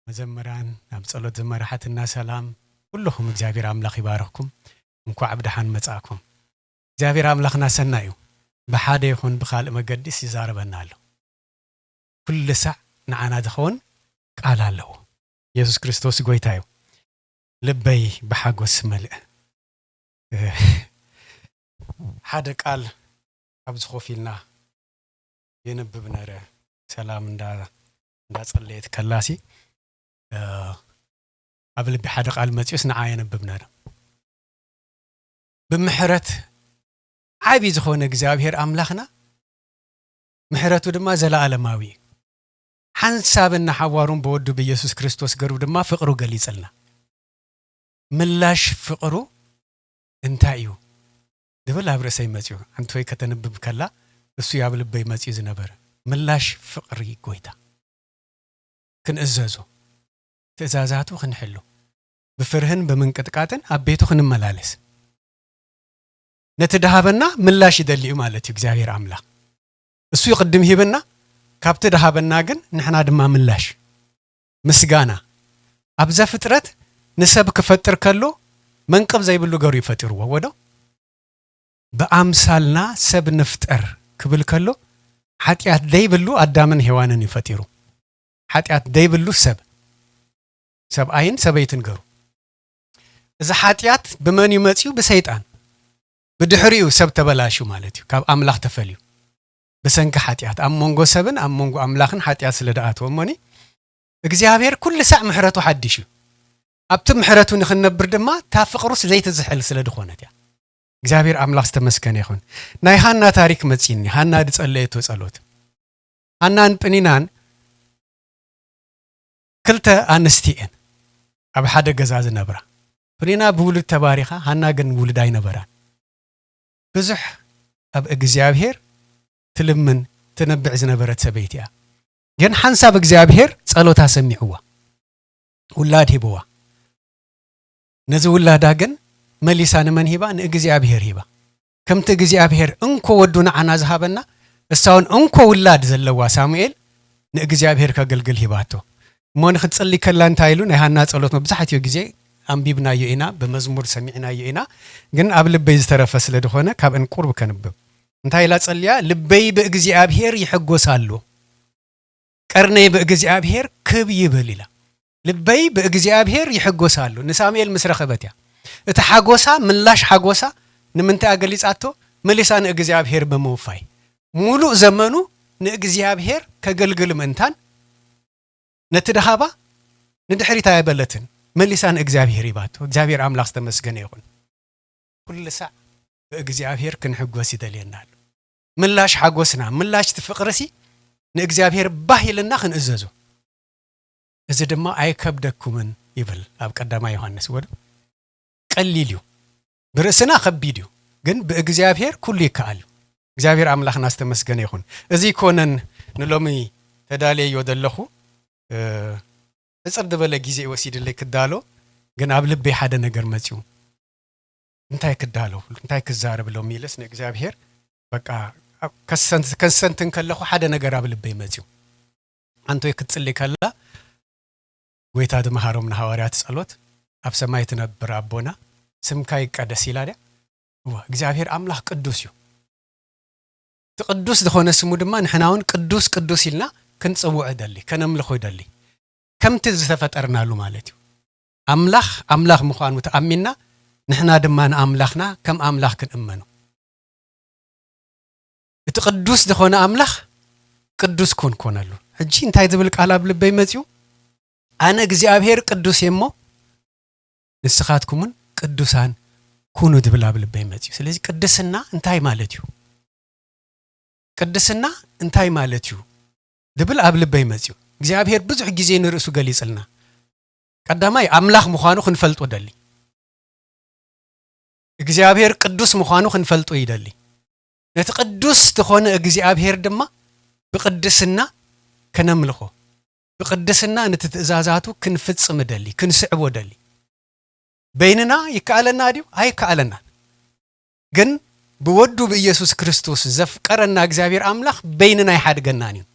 መዘምራን፣ ኣብ ጸሎት ዝመራሓትና ሰላም፣ ኩልኹም እግዚኣብሔር ኣምላኽ ይባርኽኩም። እንኳዕ ብደሓን መጻእኩም። እግዚኣብሔር ኣምላኽና ሰናይ እዩ። ብሓደ ይኹን ብኻልእ መገዲስ ይዛረበና ኣሎ። ኩሉ ሳዕ ንዓና ዝኸውን ቃል ኣለዎ። የሱስ ክርስቶስ ጎይታ እዩ። ልበይ ብሓጎስ መልእ። ሓደ ቃል ኣብዚ ኮፍ ኢልና የንብብ ነረ። ሰላም እንዳ-፣ እንዳጸለየት ከላሲ፣ እ፣ ኣብ ልቢ ሓደ ቃል መጺኡስ ንዓ የንብብ ነረ። ብምሕረት ዓቢ ዝኾነ እግዚኣብሔር ኣምላኽና፣ ምሕረቱ ድማ ዘለኣለማዊ እዩ። ሓንሳብ እናሓዋሩን ብወዱ ብኢየሱስ ክርስቶስ ገሩ ድማ ፍቕሩ ገሊጽልና። ምላሽ ፍቕሩ እንታይ እዩ? ዝብል ኣብ ርእሰይ መጺኡ። ኣንቶይ ከተንብብ ከላ፣ እሱ እዩ ኣብ ልበይ መጺኡ ዝነበረ። ምላሽ ፍቕሪ ጎይታ። ክንእዘዞ፣ ትእዛዛቱ ክንሕሉ፣ ብፍርህን ብምንቅጥቃጥን ኣብ ቤቱ ክንመላለስ። ነቲ ድሃበና ምላሽ ይደሊ እዩ ማለት እዩ እግዚኣብሔር ኣምላኽ። እሱ ይቕድም ሂብና፣ ካብቲ ድሃበና ግን ንሕና ድማ ምላሽ። ምስጋና። ኣብ ዘፍጥረት ንሰብ ክፈጥር ከሎ መንቅብ ዘይብሉ ገሩ እዩ ፈጢርዎ፣ ወዶ? ብኣምሳልና ሰብ ንፍጠር ክብል ከሎ፣ ሓጢኣት ደይብሉ ኣዳምን ሄዋንን እዩ ፈጢሩ። ሓጢኣት ደይብሉ ሰብ፣ ሰብኣይን ሰበይትን ገሩ። እዚ ሓጢኣት ብመን እዩ መጺኡ? ብሰይጣን። ብድሕሪኡ ሰብ ተበላሹ ማለት እዩ፣ ካብ ኣምላኽ ተፈልዩ። ብሰንኪ ሓጢኣት፣ ኣብ መንጎ ሰብን ኣብ መንጎ ኣምላኽን ሓጢኣት ስለ ደኣተወ እሞኒ፣ እግዚኣብሔር ኩሉ ሳዕ ምሕረቱ ሓድሽ እዩ። ኣብቲ ምሕረቱ ንኽንነብር ድማ፣ እታ ፍቕሩስ ዘይትዝሕል ስለ ዝኾነት እያ። እግዚኣብሔር ኣምላኽ ዝተመስገነ ይኹን። ናይ ሃና ታሪክ መጺኒ፣ ሃና ዝጸለየቶ ጸሎት። ሃናን ጵኒናን ክልተ ኣንስቲ እየን ኣብ ሓደ ገዛ ዝነብራ። ፕኒና ብውሉድ ተባሪኻ፣ ሃና ግን ውሉድ ኣይነበራን። ብዙሕ ኣብ እግዚኣብሔር ትልምን ትነብዕ ዝነበረት ሰበይቲ እያ። ግን ሓንሳብ እግዚኣብሔር ጸሎታ ሰሚዕዋ፣ ውላድ ሂብዋ። ነዚ ውላዳ ግን መሊሳ ንመን ሂባ? ንእግዚኣብሔር ሂባ። ከምቲ እግዚኣብሔር እንኮ ወዱ ንዓና ዝሃበና፣ እሳ እውን እንኮ ውላድ ዘለዋ ሳሙኤል ንእግዚኣብሔር ከገልግል ሂባቶ። እሞ ንኽትጽሊ ከላ እንታይ ኢሉ? ናይ ሃና ጸሎት መብዛሕትኡ ግዜ ኣንቢብናዮ ኢና፣ ብመዝሙር ሰሚዕናዮ ኢና። ግን ኣብ ልበይ ዝተረፈ ስለ ዝኾነ ካብእን ቁርብ ከንብብ። እንታይ ኢላ ጸልያ? "ልበይ ብእግዚኣብሔር ይሕጎስ ኣሎ፣ ቀርነይ ብእግዚኣብሔር ክብ ይብል" ኢላ። "ልበይ ብእግዚኣብሔር ይሕጎስ ኣሎ" ንሳሙኤል ምስ ረኸበት እያ። እቲ ሓጎሳ፣ ምላሽ ሓጎሳ ንምንታይ ኣገሊጻቶ? መሊሳ ንእግዚኣብሔር ብምውፋይ። ሙሉእ ዘመኑ ንእግዚኣብሔር ከገልግል ምእንታን፣ ነቲ ድሃባ ንድሕሪት ኣየበለትን። መሊሳ ንእግዚኣብሔር ሂባቶ። እግዚኣብሔር ኣምላኽ ዝተመስገነ ይኹን። ኩሉ ሳዕ ብእግዚኣብሔር ክንሕጎስ ይደልየና ኣሎ። ምላሽ ሓጎስና፣ ምላሽ እቲ ፍቕርሲ ንእግዚኣብሔር ባህ ኢልና ክንእዘዞ። እዚ ድማ ኣይከብደኩምን ይብል ኣብ ቀዳማይ ዮሃንስ። ወዶ ቀሊል እዩ። ብርእስና ከቢድ እዩ፣ ግን ብእግዚኣብሔር ኩሉ ይከኣል እዩ። እግዚኣብሔር ኣምላኽና ዝተመስገነ ይኹን። እዚ ይኮነን ንሎሚ ተዳልየዮ ዘለኹ፣ እ፣ ሕጽር ዝበለ ግዜ ወሲድለይ ክዳሎ፣ ግን ኣብ ልበይ ሓደ ነገር መጺኡ። እንታይ ክዳሎ፣ እንታይ ክዛረብ ሎሚ ኢለስ ንእግዚኣብሔር በቃ ኣብ ከሰንት-፣ ከሰንትን ከለኹ ሓደ ነገር ኣብ ልበይ መጺኡ። ኣንቶይ ክትጽሊ ከላ፣ ጎይታ ዝመሃሮም ንሃዋርያት ጸሎት፣ "ኣብ ሰማይ ትነብር ኣቦና፣ ስምካ ይቀደስ" ኢላ ድያ? እዋ፣ እግዚኣብሔር ኣምላኽ ቅዱስ እዩ። እቲ ቅዱስ ዝኾነ ስሙ ድማ ንሕና እውን ቅዱስ ቅዱስ ኢልና ክንጽውዖ ይደሊ፣ ከነምልኾ ይደሊ። ከምቲ ዝተፈጠርናሉ ማለት እዩ። ኣምላኽ ኣምላኽ ምዃኑ ተኣሚንና፣ ንሕና ድማ ንኣምላኽና ከም ኣምላኽ ክንእመኖ። እቲ ቅዱስ ዝኾነ ኣምላኽ ቅዱስ ክንኮነሉ። ሕጂ እንታይ ዝብል ቃል ኣብ ልበይ መጺኡ? "ኣነ እግዚኣብሔር ቅዱስ እየ እሞ፣ ንስኻትኩምን ቅዱሳን ኩኑ" ዝብል ኣብ ልበይ መጺኡ። ስለዚ ቅድስና እንታይ ማለት እዩ? ቅድስና እንታይ ማለት እዩ? ዝብል ኣብ ልበይ መጺኡ። እግዚኣብሔር ብዙሕ ግዜ ንርእሱ ገሊጽልና። ቀዳማይ ኣምላኽ ምዃኑ ክንፈልጦ ደሊ። እግዚኣብሔር ቅዱስ ምዃኑ ክንፈልጦ ይደሊ። ነቲ ቅዱስ ዝኾነ እግዚኣብሔር ድማ ብቅድስና ከነምልኾ፣ ብቅድስና ነቲ ትእዛዛቱ ክንፍጽም ደሊ፣ ክንስዕቦ ደሊ። በይንና ይከኣለና ድዩ? ኣይከኣለናን። ግን ብወዱ ብኢየሱስ ክርስቶስ ዘፍቀረና እግዚኣብሔር ኣምላኽ በይንና ኣይሓድገናን እዩ።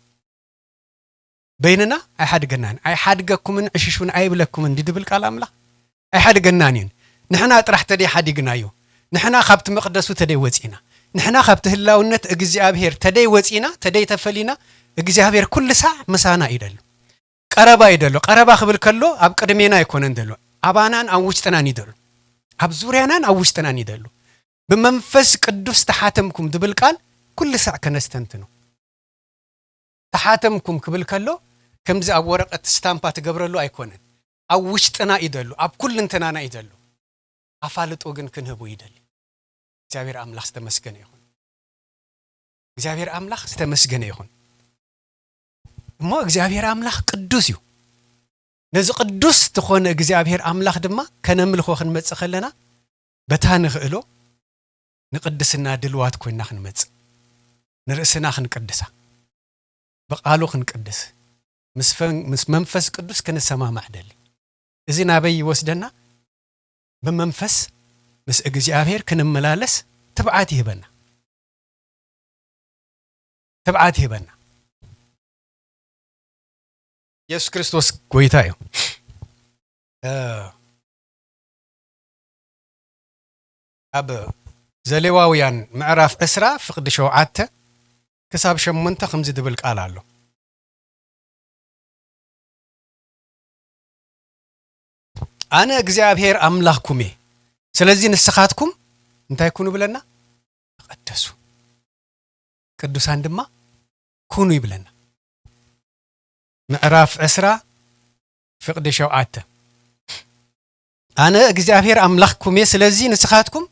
በይንና ኣይሓድገናን። "ኣይሓድገኩምን ዕሽሹን ኣይብለኩምን" ድብል ቃል ኣምላኽ። ኣይሓድገናን እዩን። ንሕና ጥራሕ ተደይ ሓዲግናዮ፣ ንሕና ካብቲ መቕደሱ ተደይ ወፂና፣ ንሕና ካብቲ ህላውነት እግዚኣብሔር ተደይ ወፂና፣ ተደይ ተፈሊና፣ እግዚኣብሔር ኩሉ ሳዕ ምሳና እዩ ደሎ። ቀረባ እዩ ደሎ። ቀረባ ክብል ከሎ ኣብ ቅድሜና ኣይኮነን ደሎ፣ ኣባናን ኣብ ውሽጥናን እዩ ደሎ። ኣብ ዙርያናን ኣብ ውሽጥናን እዩ ደሎ። "ብመንፈስ ቅዱስ ተሓተምኩም" ድብል ቃል ኩሉ ሳዕ ከነስተንትኖ። "ተሓተምኩም" ክብል ከሎ ከምዚ ኣብ ወረቐት ስታምፓ ትገብረሉ ኣይኮነን። ኣብ ውሽጥና እዩ ደሎ፣ ኣብ ኩልንተናና እዩ ደሎ። ኣፋልጦ ግን ክንህቦ ይደሊ። እግዚኣብሔር ኣምላኽ ዝተመስገነ ይኹን። እግዚኣብሔር ኣምላኽ ዝተመስገነ ይኹን። እሞ እግዚኣብሔር ኣምላኽ ቅዱስ እዩ። ነዚ ቅዱስ ዝኾነ እግዚኣብሔር ኣምላኽ ድማ ከነምልኾ ክንመጽእ ከለና፣ በታ ንኽእሎ ንቅድስና ድልዋት ኮይና ክንመጽእ፣ ንርእስና ክንቅድሳ፣ ብቃሉ ክንቅድስ፣ ምስ ፈን-፣ ምስ መንፈስ ቅዱስ ክንሰማማዕ ደሊ። እዚ ናበይ ይወስደና? ብመንፈስ ምስ እግዚኣብሔር ክንመላለስ ትብዓት ይህበና። ትብዓት ይህበና። የሱስ ክርስቶስ ጎይታ እዩ። እ፣ ኣብ ዘሌዋውያን ምዕራፍ ዕስራ ፍቕዲ ሸውዓተ ክሳብ ሸሞንተ ከምዚ ዝብል ቃል ኣሎ። "ኣነ እግዚኣብሔር ኣምላኽኩም እየ፣ ስለዚ ንስኻትኩም እንታይ ኩኑ?" ብለና፣ "ተቐደሱ፣ ቅዱሳን ድማ ኩኑ" ይብለና። ምዕራፍ ዕስራ ፍቕዲ ሸውዓተ፣ "ኣነ እግዚኣብሔር ኣምላኽኩም እየ፣ ስለዚ ንስኻትኩም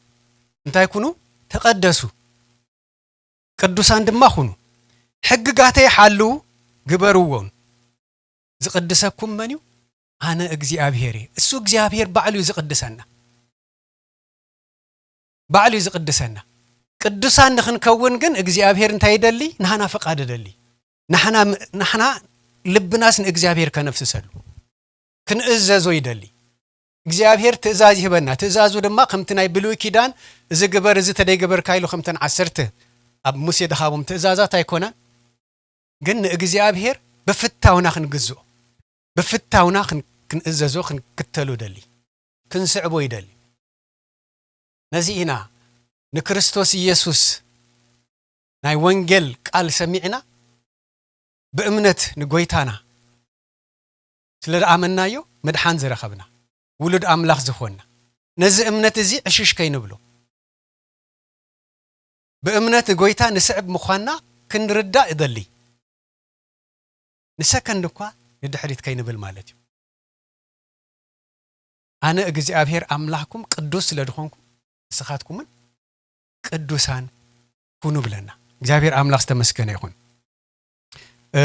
እንታይ ኩኑ? ተቐደሱ፣ ቅዱሳን ድማ ኩኑ። ሕግጋተይ ሓልዉ፣ ግበርዎን። ዝቕድሰኩም መን እዩ? ኣነ እግዚኣብሔር እየ።" እሱ እግዚኣብሔር ባዕሉ እዩ ዝቕድሰና። ባዕሉ እዩ ዝቕድሰና። ቅዱሳን ንኽንከውን ግን እግዚኣብሔር እንታይ ይደሊ? ናህና ፍቓድ ይደሊ። ናሕና፣ ናሕና ልብናስ ንእግዚኣብሔር ከነፍስሰሉ፣ ክንእዘዞ ይደሊ። እግዚኣብሔር ትእዛዝ ይህበና። ትእዛዙ ድማ ከምቲ ናይ ብሉይ ኪዳን፣ "እዚ ግበር፣ እዚ ተደይገበርካ" ኢሉ ከምተን ዓሰርተ ኣብ ሙሴ ድሃቦም ትእዛዛት ኣይኮነን። ግን ንእግዚኣብሔር ብፍታውና ክንግዝኦ፣ ብፍታውና ክን-፣ ክንእዘዞ፣ ክንክተሎ ደሊ፣ ክንስዕቦ ይደሊ። ነዚ ኢና ንክርስቶስ ኢየሱስ ናይ ወንጌል ቃል ሰሚዕና ብእምነት ንጎይታና ስለ ዝኣመንናዮ ምድሓን ዝረኸብና፣ ውሉድ ኣምላኽ ዝኾንና። ነዚ እምነት እዚ ዕሽሽ ከይንብሎ፣ ብእምነት ጎይታ ንስዕብ ምዃንና ክንርዳእ እደሊ። ንሰከንድ እኳ ንድሕሪት ከይንብል ማለት እዩ። ኣነ እግዚኣብሔር ኣምላኽኩም ቅዱስ ስለ ዝኾንኩ ንስኻትኩምን ቅዱሳን ኩኑ ብለና። እግዚኣብሔር ኣምላኽ ዝተመስገነ ይኹን። እ፣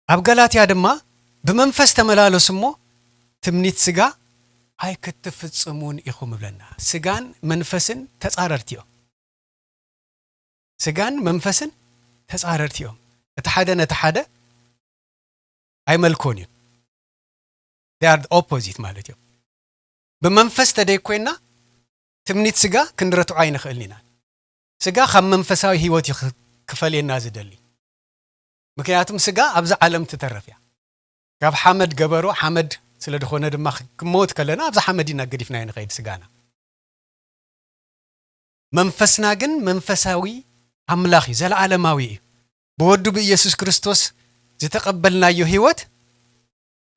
ኣብ ገላትያ ድማ ብመንፈስ ተመላለሱ እሞ ትምኒት ስጋ ኣይክትፍጽሙን ኢኹም ብለና። ስጋን መንፈስን ተጻረርቲ እዮም። ስጋን መንፈስን ተጻረርቲ እዮም። እቲ ሓደ ነቲ ሓደ ኣይመልኮን እዩ። They are the opposite ማለት እዮም። ብመንፈስ ተደይ ኮይና ትምኒት ስጋ ክንረትዖ ኣይንኽእልን ኢና። ስጋ ካብ መንፈሳዊ ህይወት እዩ ክ-፣ ክፈልየና ዝደሊ። ምክንያቱም ስጋ ኣብዛ ዓለም ትተረፍ እያ። ካብ ሓመድ ገበሮ፣ ሓመድ ስለ ዝኾነ ድማ ክ-፣ ክመውት ከለና ኣብዛ ሓመድ ኢና ገዲፍናዮ ንኸይድ ስጋና። መንፈስና ግን መንፈሳዊ ኣምላኽ እዩ፣ ዘለዓለማዊ እዩ። ብወዱ ብኢየሱስ ክርስቶስ ዝተቐበልናዮ ህይወት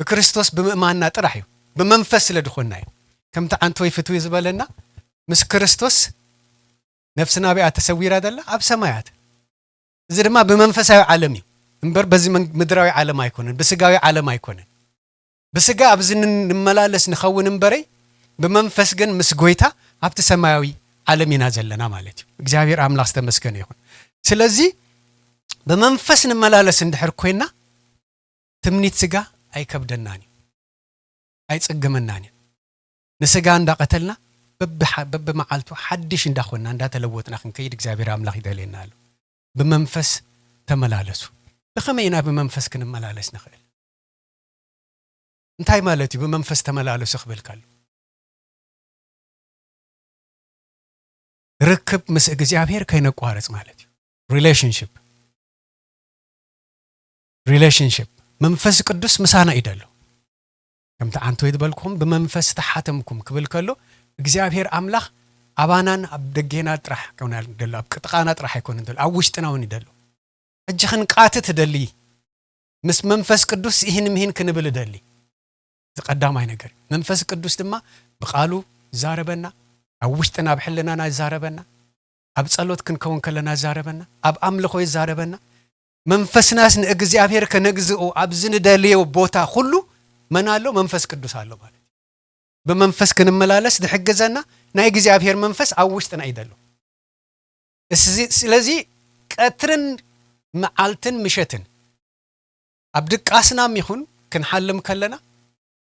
ብክርስቶስ ብምእማንና ጥራሕ እዩ፣ ብመንፈስ ስለ ዝኾንና እዩ። ከምቲ ዓንተወይ ፍትዊ ዝበለና፣ ምስ ክርስቶስ ነፍስና ኣበይ እያ ተሰዊራ ዘላ? ኣብ ሰማያት። እዚ ድማ ብመንፈሳዊ ዓለም እዩ እምበር በዚ መን-፣ ምድራዊ ዓለም ኣይኮነን፣ ብስጋዊ ዓለም ኣይኮነን። ብስጋ ኣብዚ ን-፣ ንመላለስ ንኸውን እምበረይ፣ ብመንፈስ ግን ምስ ጎይታ ኣብቲ ሰማያዊ ዓለም ኢና ዘለና ማለት እዩ። እግዚኣብሔር ኣምላኽ ዝተመስገነ ይኹን። ስለዚ ብመንፈስ ንመላለስ እንድሕር ኮይና ትምኒት ስጋ ኣይከብደናን እዩ፣ ኣይጽግመናን እዩ። ንስጋ እንዳቐተልና በብሓ-፣ በብመዓልቱ ሓድሽ እንዳኾንና እንዳተለወጥና ክንከይድ እግዚኣብሔር ኣምላኽ ይደልየና ኣሎ። ብመንፈስ ተመላለሱ። ብኸመይ ኢና ብመንፈስ ክንመላለስ ንኽእል? እንታይ ማለት እዩ ብመንፈስ ተመላለሱ ክብል ከሎ? ርክብ ምስ እግዚኣብሔር ከይነቋርጽ ማለት እዩ። ሪሌሽንሺፕ። ሪሌሽንሽፕ መንፈስ ቅዱስ ምሳና እዩ ደሎ። ከምቲ ዓንቶይ ዝበልኩም ብመንፈስ ተሓተምኩም ክብል ከሎ እግዚኣብሔር ኣምላኽ ኣባናን ኣብ ደጌና ጥራሕ ኣይኮነ ደሎ፣ ኣብ ጥቓና ጥራሕ ኣይኮነ ደሎ፣ ኣብ ውሽጥና እውን እዩ ደሎ። ሕጂ ክንቃትት እደሊ፣ ምስ መንፈስ ቅዱስ ይህን ምሂን ክንብል እደሊ። እዚ ቀዳማይ ነገር። መንፈስ ቅዱስ ድማ ብቓሉ ይዛረበና፣ ኣብ ውሽጥና፣ ኣብ ሕልናና ይዛረበና፣ ኣብ ጸሎት ክንከውን ከለና ይዛረበና፣ ኣብ ኣምልኾ ይዛረበና። መንፈስናስ ንእግዚኣብሔር ከነግዝኦ ኣብ ዝንደልዮ ቦታ ኩሉ መን ኣሎ? መንፈስ ቅዱስ ኣሎ ማለት እዩ። ብመንፈስ ክንመላለስ ዝሕግዘና ናይ እግዚኣብሔር መንፈስ ኣብ ውሽጥና እዩ ዘሎ። እዚ፣ ስለዚ ቀትርን መዓልትን ምሸትን ኣብ ድቃስና ይኹን ክንሓልም ከለና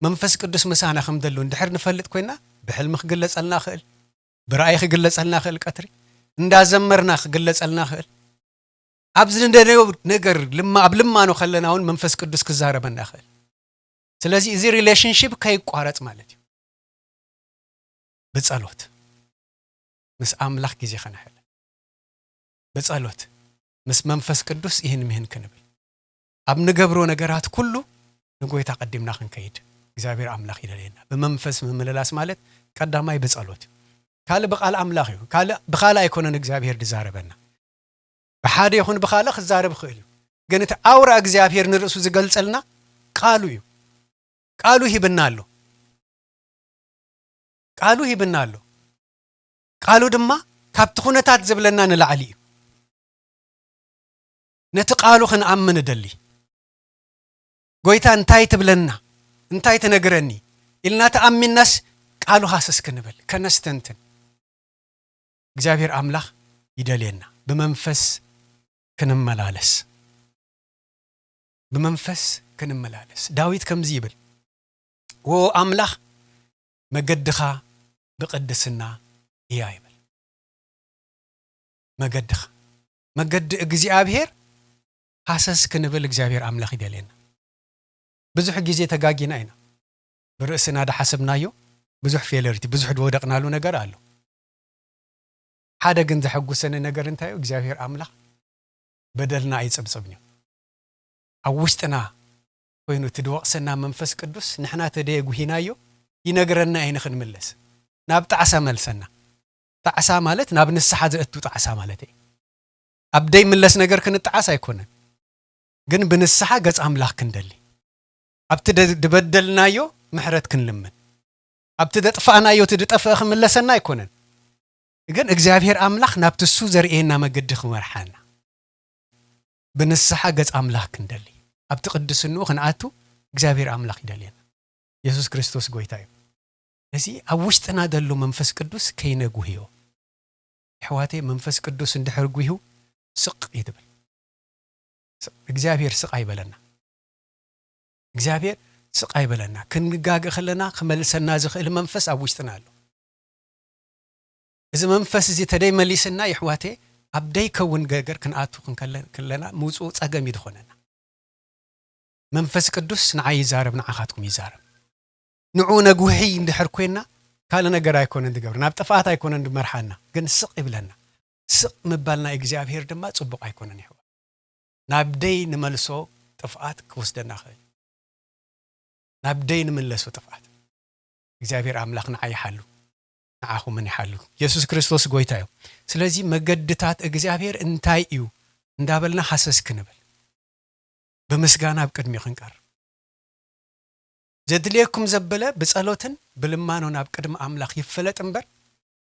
መንፈስ ቅዱስ ምሳና ከም ዘሎ እንድሕር ንፈልጥ ኮይና ብሕልሚ ክግለጸልና ይኽእል፣ ብራእይ ክግለጸልና ይኽእል፣ ቀትሪ እንዳዘመርና ክግለጸልና ይኽእል። ኣብ ዝንደለዮ ነገር ልማ-፣ ኣብ ልማኖ ከለና እውን መንፈስ ቅዱስ ክዛረበና ይኽእል። ስለዚ እዚ ሪሌሽንሺፕ ከይቋረጽ ማለት እዩ። ብጸሎት ምስ ኣምላኽ ግዜ ከነሕልፍ፣ ብጸሎት ምስ መንፈስ ቅዱስ ይህን ምህን ክንብል፣ ኣብ ንገብሮ ነገራት ኩሉ ንጎይታ ቀዲምና ክንከይድ እግዚኣብሔር ኣምላኽ ይደልየና። ብመንፈስ ምምልላስ ማለት ቀዳማይ ብጸሎት እዩ። ካልእ ብቓል ኣምላኽ እዩ። ካልእ፣ ብኻልእ ኣይኮነን እግዚኣብሔር ዝዛረበና። ብሓደ ይኹን ብኻልእ ክዛረብ ይኽእል እዩ። ግን እቲ ኣውራ እግዚኣብሔር ንርእሱ ዝገልጸልና ቃሉ እዩ። ቃሉ ሂብና ኣሎ። ቃሉ ሂብና ኣሎ። ቃሉ ድማ ካብቲ ኩነታት ዝብለና ንላዕሊ እዩ። ነቲ ቃሉ ክንኣምን እደሊ። ጎይታ እንታይ ትብለና? እንታይ ትነግረኒ? ኢልና ተኣሚንናስ ቃሉ ሃሰስ ክንብል፣ ከነስተንትን። እግዚኣብሔር ኣምላኽ ይደልየና። ብመንፈስ ክንመላለስ። ብመንፈስ ክንመላለስ። ዳዊት ከምዚ ይብል፣ "ዎ ኣምላኽ መገድኻ ብቅድስና እያ" ይብል። መገድኻ፣ መገዲ እግዚኣብሔር ሃሰስ ክንብል እግዚኣብሔር ኣምላኽ ይደልየና። ብዙሕ ግዜ ተጋጊና ኢና። ብርእስና ዝሓሰብናዮ ብዙሕ ፌለሪቲ፣ ብዙሕ ዝወደቕናሉ ነገር ኣሎ። ሓደ ግን ዘሐጉሰኒ ነገር እንታይ እዩ? እግዚኣብሔር ኣምላኽ በደልና ኣይጽብጽብን እዩ። ኣብ ውሽጥና ኮይኑ እቲ ዝወቕሰና መንፈስ ቅዱስ ንሕና ተደየጉሂናዮ ይነግረና እዩ ንኽንምለስ። ናብ ጣዕሳ መልሰና። ጣዕሳ ማለት ናብ ንስሓ ዘእቱ ጣዕሳ ማለት እዩ። ኣብ ደይምለስ ነገር ክንጣዓስ ኣይኮነን። ግን ብንስሓ ገጽ ኣምላኽ ክንደሊ። ኣብቲ ደ-፣ ዝበደልናዮ ምሕረት ክንልምን። ኣብቲ ዘጥፋእናዮ እቲ ዝጠፍአ ክምለሰና ኣይኮነን። ግን እግዚኣብሔር ኣምላኽ ናብቲ እሱ ዘርእየና መገዲ ክመርሓና። ብንስሓ ገጽ ኣምላኽ ክንደሊ። ኣብቲ ቅድስንኡ ክንኣቱ እግዚኣብሔር ኣምላኽ ይደልየና። የሱስ ክርስቶስ ጎይታ እዩ። እዚ ኣብ ውሽጥና ዘሎ መንፈስ ቅዱስ ከይነጉህዮ። ኣሕዋተይ፣ መንፈስ ቅዱስ እንድሕር ጉሂዩ ስቕ እዩ ዝብል። ስቕ፣ እግዚኣብሔር ስቕ ኣይበለና። እግዚኣብሔር ስቕ ኣይበለና። ክንጋገ ከለና ክመልሰና ዝኽእል መንፈስ ኣብ ውሽጥና ኣሎ። እዚ መንፈስ እዚ ተደይመሊስና፣ የሕዋተይ፣ ኣብ ደይከውን ገገር ክንኣቱ ክንከለ-፣ ከለና ምውፅኡ ጸገም እዩ ዝኾነና። መንፈስ ቅዱስ ንዓይ ይዛረብ፣ ንዓኻትኩም ይዛረብ። ንዑ ነጉሂ እንድሕር ኮይና፣ ካልእ ነገር ኣይኮነን ዝገብር፣ ናብ ጥፍኣት ኣይኮነን ዝመርሓና፣ ግን ስቕ ይብለና። ስቕ ምባል ናይ እግዚኣብሔር ድማ ጽቡቕ ኣይኮነን፣ ይሕዋ። ናብ ደይ ንመልሶ ጥፍኣት ክወስደና ይኽእል። ናብ ደይ ንምለሶ ጥፍኣት። እግዚኣብሔር ኣምላኽ ንዓይ ይሓሉ፣ ንዓኹምን ይሓሉ። የሱስ ክርስቶስ ጎይታ እዩ። ስለዚ መገድታት እግዚኣብሔር እንታይ እዩ እንዳበልና ሃሰስ ክንብል፣ ብምስጋና ኣብ ቅድሚኡ ክንቀርብ። ዘድልየኩም ዘበለ ብጸሎትን ብልማኖን ኣብ ቅድሚ ኣምላኽ ይፈለጥ እምበር፣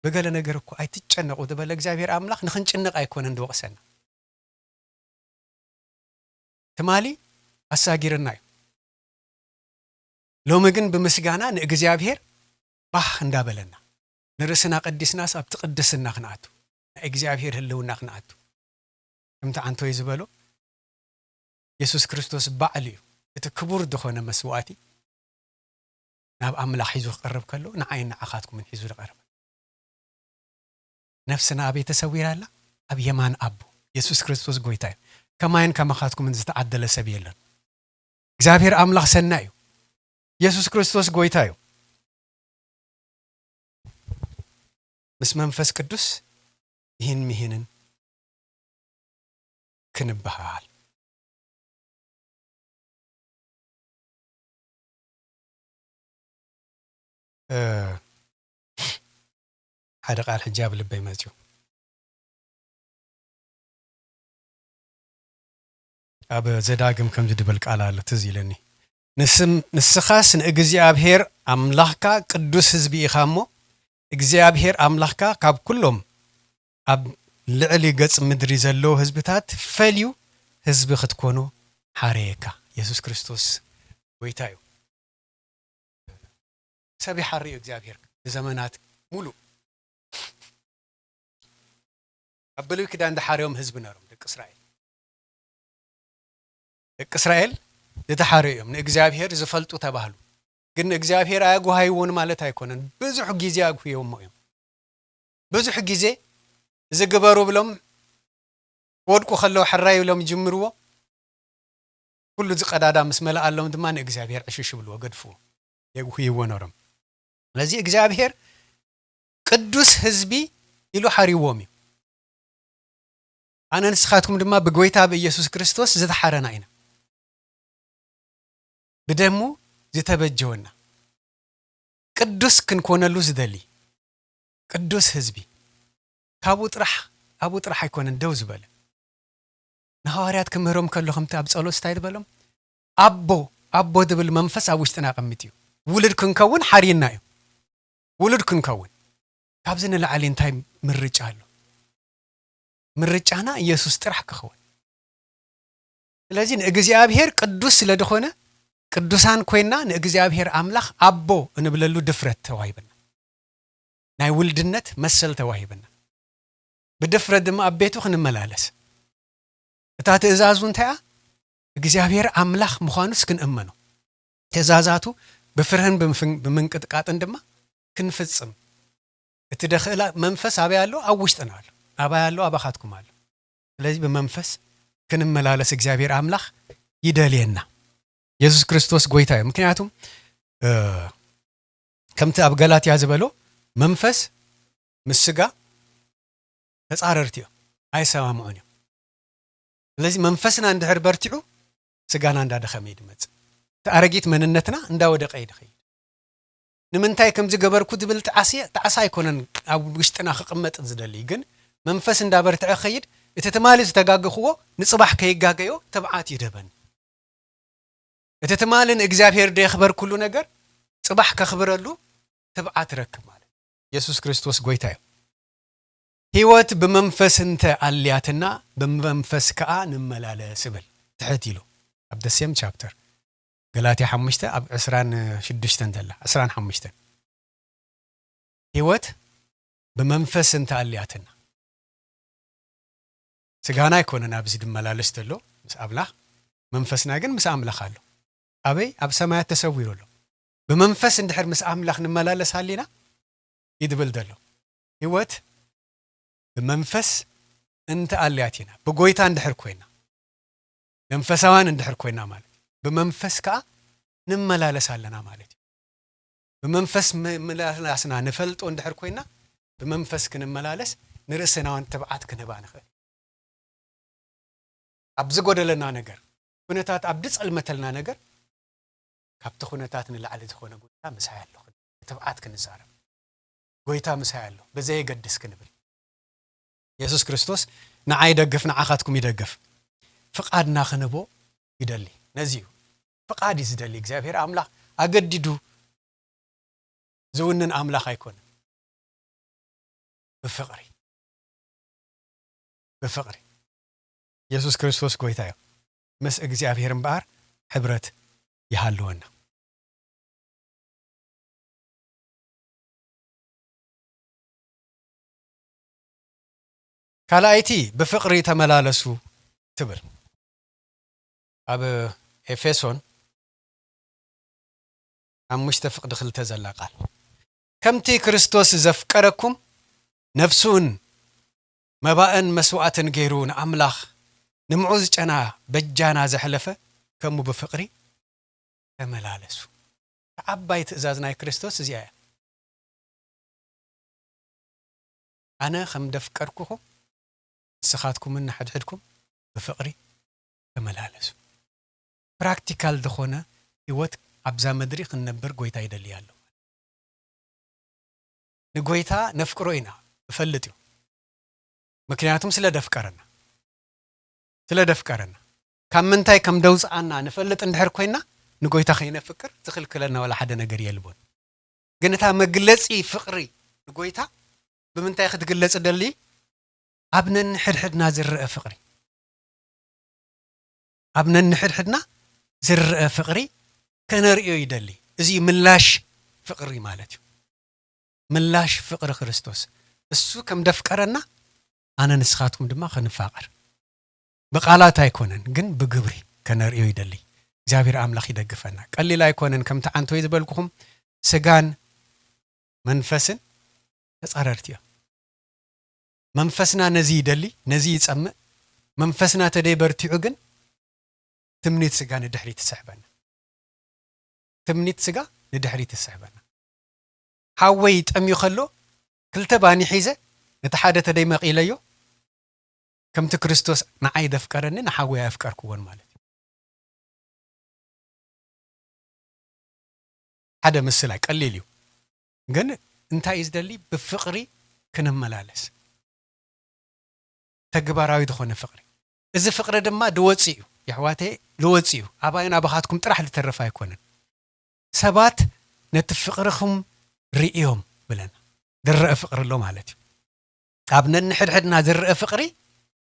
ብገለ ነገር እኮ ኣይትጨነቑ ዝበለ እግዚኣብሔር ኣምላኽ ንኽንጭነቕ ኣይኮነን ዝወቕሰና። ትማሊ ኣሳጊርና እዩ። ሎሚ ግን ብምስጋና ንእግዚኣብሔር ባህ እንዳበለና፣ ንርእስና ቀዲስናስ ኣብቲ ቅድስና ክንኣቱ፣ ናይ እግዚኣብሔር ህልውና ክንኣቱ። ከምቲ ዓንቶይ ዝበሎ፣ የሱስ ክርስቶስ ባዕሉ እዩ እቲ ክቡር ዝኾነ መስዋእቲ ናብ ኣምላኽ ሒዙ ክቐርብ ከሎ፣ ንዓይን ንዓኻትኩምን ሒዙ ዝቐረበ። ነፍስና ኣበይ ተሰዊራ ኣላ? ኣብ የማን ኣቦ። የሱስ ክርስቶስ ጎይታ እዩ። ከማይን ከማኻትኩምን ዝተዓደለ ሰብ የለን። እግዚኣብሔር ኣምላኽ ሰናይ እዩ። የሱስ ክርስቶስ ጎይታ እዩ። ምስ መንፈስ ቅዱስ ይህን ምሂንን ክንበሃል። እ፣ ሓደ ቃል ሕጂ ኣብ ልበይ መጺኡ። ኣብ ዘዳግም ከምዚ ድብል ቃል ኣሎ ትዝ ኢለኒ። "ንስም-፣ ንስኻስ ንእግዚኣብሔር ኣምላኽካ ቅዱስ ህዝቢ ኢኻ እሞ፣ እግዚኣብሔር ኣምላኽካ ካብ ኩሎም ኣብ ልዕሊ ገጽ ምድሪ ዘለዉ ህዝብታት ፈልዩ ህዝቢ ክትኮኑ ሓረየካ።" የሱስ ክርስቶስ ጎይታ እዩ። ሰብ ይሓሪ እዩ እግዚኣብሔር ንዘመናት ሙሉእ። ኣብ ብሉይ ኪዳን ዝሓርዮም ህዝቢ ነሮም፣ ደቂ እስራኤል። ደቂ እስራኤል ዝተሓርዩ እዮም፣ ንእግዚኣብሔር ዝፈልጡ ተባህሉ። ግን ንእግዚኣብሔር ኣያጉሃይዎን ማለት ኣይኮነን። ብዙሕ ግዜ ኣጉህዮሞ እዮም። ብዙሕ ግዜ እዚ ግበሩ ብሎም፣ ክወድቁ ከለዉ ሕራይ ኢሎም ይጅምርዎ። ኩሉ እዚ ቀዳዳ ምስ መለኣሎም ድማ ንእግዚኣብሔር ዕሽሽ ይብልዎ፣ ገድፍዎ፣ የጉህይዎ ነሮም። ስለዚ እግዚኣብሔር ቅዱስ ህዝቢ ኢሉ ሓሪዎም እዩ። ኣነ ንስኻትኩም ድማ ብጎይታ ብኢየሱስ ክርስቶስ ዝተሓረና ኢና። ብደሙ ዝተበጀወና። ቅዱስ ክንኮነሉ ዝደሊ። ቅዱስ ህዝቢ። ካብኡ ጥራሕ፣ ኣብኡ ጥራሕ ኣይኮነን ደው ዝበለ። ንሃዋርያት ክምህሮም ከሎ ከምቲ ኣብ ጸሎት እንታይ ዝበሎም? "ኣቦ፣ ኣቦ" ዝብል መንፈስ ኣብ ውሽጥና ኣቐሚጡ እዩ። ውሉድ ክንከውን ሓርይና እዩ። ውሉድ ክንከውን። ካብዚ ንላዕሊ እንታይ ምርጫ ኣሎ? ምርጫና ኢየሱስ ጥራሕ ክኸውን። ስለዚ ንእግዚኣብሔር ቅዱስ ስለ ዝኾነ፣ ቅዱሳን ኮይና ንእግዚኣብሔር ኣምላኽ ኣቦ እንብለሉ ድፍረት ተዋሂብና። ናይ ውልድነት መሰል ተዋሂብና። ብድፍረት ድማ ኣብ ቤቱ ክንመላለስ። እታ ትእዛዙ እንታይ እያ? እግዚኣብሔር ኣምላኽ ምዃኑስ ክንእመኖ። ትእዛዛቱ ብፍርህን ብምፍን-፣ ብምንቅጥቃጥን ድማ ክንፍጽም። እቲ ደኽእላ መንፈስ ኣበይ ኣሎ? ኣብ ውሽጥና ኣሎ። ኣባይ ኣሎ? ኣባኻትኩም ኣሎ። ስለዚ ብመንፈስ ክንመላለስ እግዚኣብሔር ኣምላኽ ይደልየና። የሱስ ክርስቶስ ጎይታ እዩ። ምክንያቱም፣ እ፣ ከምቲ ኣብ ገላትያ ዝበሎ መንፈስ ምስ ስጋ ተጻረርቲ እዮም፣ ኣይሰማምዑን እዮም። ስለዚ መንፈስና እንድሕር በርቲዑ ስጋና እንዳደኸመ እዩ ዝመጽእ። እቲ ኣረጊት መንነትና እንዳወደቀ እዩ ዝኸይድ። ንምንታይ ከምዚ ገበርኩ ዝብል ጣዕሲ-፣ ጣዕሳ ኣይኮነን ኣብ ውሽጥና ክቕመጥ ዝደሊ፣ ግን መንፈስ እንዳበርትዐ ክኸይድ፣ እቲ ትማሊ ዝተጋገኽዎ ንጽባሕ ከይጋገዮ ትብዓት ይደበኒ። እቲ ትማሊ ንእግዚኣብሔር ደየኽበርኩሉ ነገር ጽባሕ ከኽብረሉ ትብዓት ረክብ ማለት። የሱስ ክርስቶስ ጎይታ እዩ። ህይወት ብመንፈስ እንተ ኣልያትና፣ ብመንፈስ ከኣ ንመላለስ እብል። ትሕት ኢሉ ኣብ the same chapter፣ ገላትያ ሓሙሽተ ኣብ ዕስራን ሽዱሽተን ዘላ፣ ዕስራን ሓሙሽተን። ህይወት ብመንፈስ እንተ ኣልያትና፣ ስጋና ኣይኮነን ኣብዚ ዝመላለስ ዘሎ ምስ ኣምላኽ፣ መንፈስና ግን ምስ ኣምላኽ ኣሎ። ኣበይ? ኣብ ሰማያት ተሰዊሩ ኣሎ። ብመንፈስ እንድሕር ምስ ኣምላኽ ንመላለስ ሃሊና እዩ ዝብል ዘሎ። ህይወት ብመንፈስ እንተ ኣልያቲና፣ ብጎይታ እንድሕር ኮይና፣ መንፈሳውያን እንድሕር ኮይና ማለት እዩ። ብመንፈስ ከኣ ንመላለስ ኣለና ማለት እዩ። ብመንፈስ ምምላስና ንፈልጦ እንድሕር ኮይና፣ ብመንፈስ ክንመላለስ ንርእስና እውን ትብዓት ክንህባ ንኽእል። ኣብ ዝጎደለና ነገር፣ ኩነታት ኣብ ዝጸልመተልና ነገር፣ ካብቲ ኩነታት ንላዕሊ ዝኾነ ጎይታ ምሳይ ኣሎ፣ ትብዓት ክንዛረብ፣ ጎይታ ምሳይ ኣሎ፣ ብዘየገድስ ክንብል። የሱስ ክርስቶስ ንዓይ ይደግፍ፣ ንዓኻትኩም ይደግፍ። ፍቓድና ክንህቦ ይደሊ። ነዚ እዩ። ፍቓድ እዩ ዝደሊ። እግዚኣብሔር ኣምላኽ ኣገዲዱ ዝውንን ኣምላኽ ኣይኮነን። ብፍቕሪ፣ ብፍቕሪ። የሱስ ክርስቶስ ጎይታ እዩ። ምስ እግዚኣብሔር እምበኣር ሕብረት ይሃልወና። ካልኣይቲ ብፍቕሪ ተመላለሱ ትብል። ኣብ ኤፌሶን ሓሙሽተ ፍቕዲ ክልተ ዘላ ቃል፣ "ከምቲ ክርስቶስ ዘፍቀረኩም፣ ነፍሱን መባእን መስዋእትን ገይሩ ንኣምላኽ ንምዑዝ ጨና በጃና ዘሕለፈ፣ ከምኡ ብፍቕሪ ተመላለሱ።" እታ ዓባይ ትእዛዝ ናይ ክርስቶስ እዚኣ እያ። "ኣነ ከም ደፍቀርኩኹም፣ ንስኻትኩምን ንሓድሕድኩም ብፍቕሪ ተመላለሱ።" ፕራክቲካል ዝኾነ ህይወት ኣብዛ ምድሪ ክንነብር ጎይታ ይደሊ ኣሎ። ንጎይታ ነፍቅሮ ኢና፣ እፈልጥ እዩ። ምክንያቱም ስለ ደፍቀረና፣ ስለ ደፍቀረና። ካብ ምንታይ ከም ደውፅኣና ንፈልጥ እንድሕር ኮይና፣ ንጎይታ ከይነፍቅር ዝኽልክለና ዋላ ሓደ ነገር የልቦን። ግን እታ መግለፂ ፍቕሪ ንጎይታ ብምንታይ ክትግለፅ ደሊ? ኣብ ነንሕድሕድና ዝረአ ፍቕሪ፣ ኣብ ነንሕድሕድና ዝረአ ፍቕሪ ከነርእዮ ይደሊ። እዚ ምላሽ ፍቕሪ ማለት እዩ። ምላሽ ፍቕሪ ክርስቶስ፣ እሱ ከም ደፍቀረና ኣነ ንስኻትኩም ድማ ክንፋቐር። ብቓላት ኣይኮነን፣ ግን ብግብሪ ከነርእዮ ይደሊ። እግዚኣብሔር ኣምላኽ ይደግፈና። ቀሊል ኣይኮነን፣ ከምቲ ዓንቶይ ዝበልኩኹም ስጋን መንፈስን ተጻረርቲ እዮም። መንፈስና ነዚ ይደሊ፣ ነዚ ይጸምእ። መንፈስና ተደይ በርቲዑ ግን ትምኒት ስጋ ንድሕሪት ትስሕበና። ትምኒት ስጋ ንድሕሪት ትስሕበና። ሓወይ ጠምዩ ከሎ ክልተ ባኒ ሒዘ ነቲ ሓደ ተደይ መቒለዮ፣ ከምቲ ክርስቶስ ንዓይ ደፍቀረኒ ንሓወይ ኣፍቀርክዎን ማለት እዩ። ሓደ ምስላ ቀሊል እዩ፣ ግን እንታይ እዩ ዝደሊ? ብፍቕሪ ክንመላለስ፣ ተግባራዊ ዝኾነ ፍቕሪ። እዚ ፍቕሪ ድማ ድወፅ እዩ የሕዋተይ፣ ድወፅ እዩ። ኣባይን ኣባኻትኩም ጥራሕ ዝተረፈ ኣይኮነን። ሰባት ነቲ ፍቕርኹም ርእዮም ብለና። ድረአ ፍቕሪ ኣሎ ማለት እዩ። ኣብ ነንሕድሕድና ዝረአ ፍቕሪ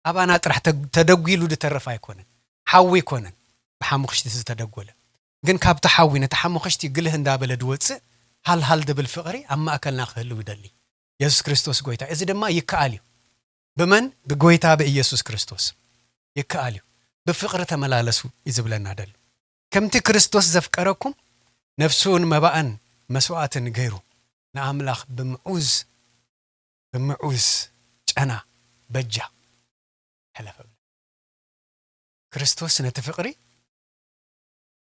ኣባና ጥራሕ ተ-፣ ተደጒሉ ዝተረፈ ኣይኮነን። ሓዊ ኣይኮነን ብሓሙኽሽቲ ዝተደጎለ። ግን ካብቲ ሓዊ ነቲ ሓሙኽሽቲ ግልህ እንዳበለ ድወፅእ ሃልሃል ድብል ፍቕሪ ኣብ ማእከልና ክህልው ይደሊ። የሱስ ክርስቶስ ጎይታ። እዚ ድማ ይከኣል እዩ። ብመን? ብጎይታ ብኢየሱስ ክርስቶስ። ይከኣል እዩ። ብፍቕሪ ተመላለሱ እዩ ዝብለና ደሎ። ከምቲ ክርስቶስ ዘፍቀረኩም ነፍሱን መባእን መስዋእትን ገይሩ ንኣምላኽ ብምዑዝ፣ ብምዑዝ ጨና በጃ ሕለፈ። ክርስቶስ ነቲ ፍቕሪ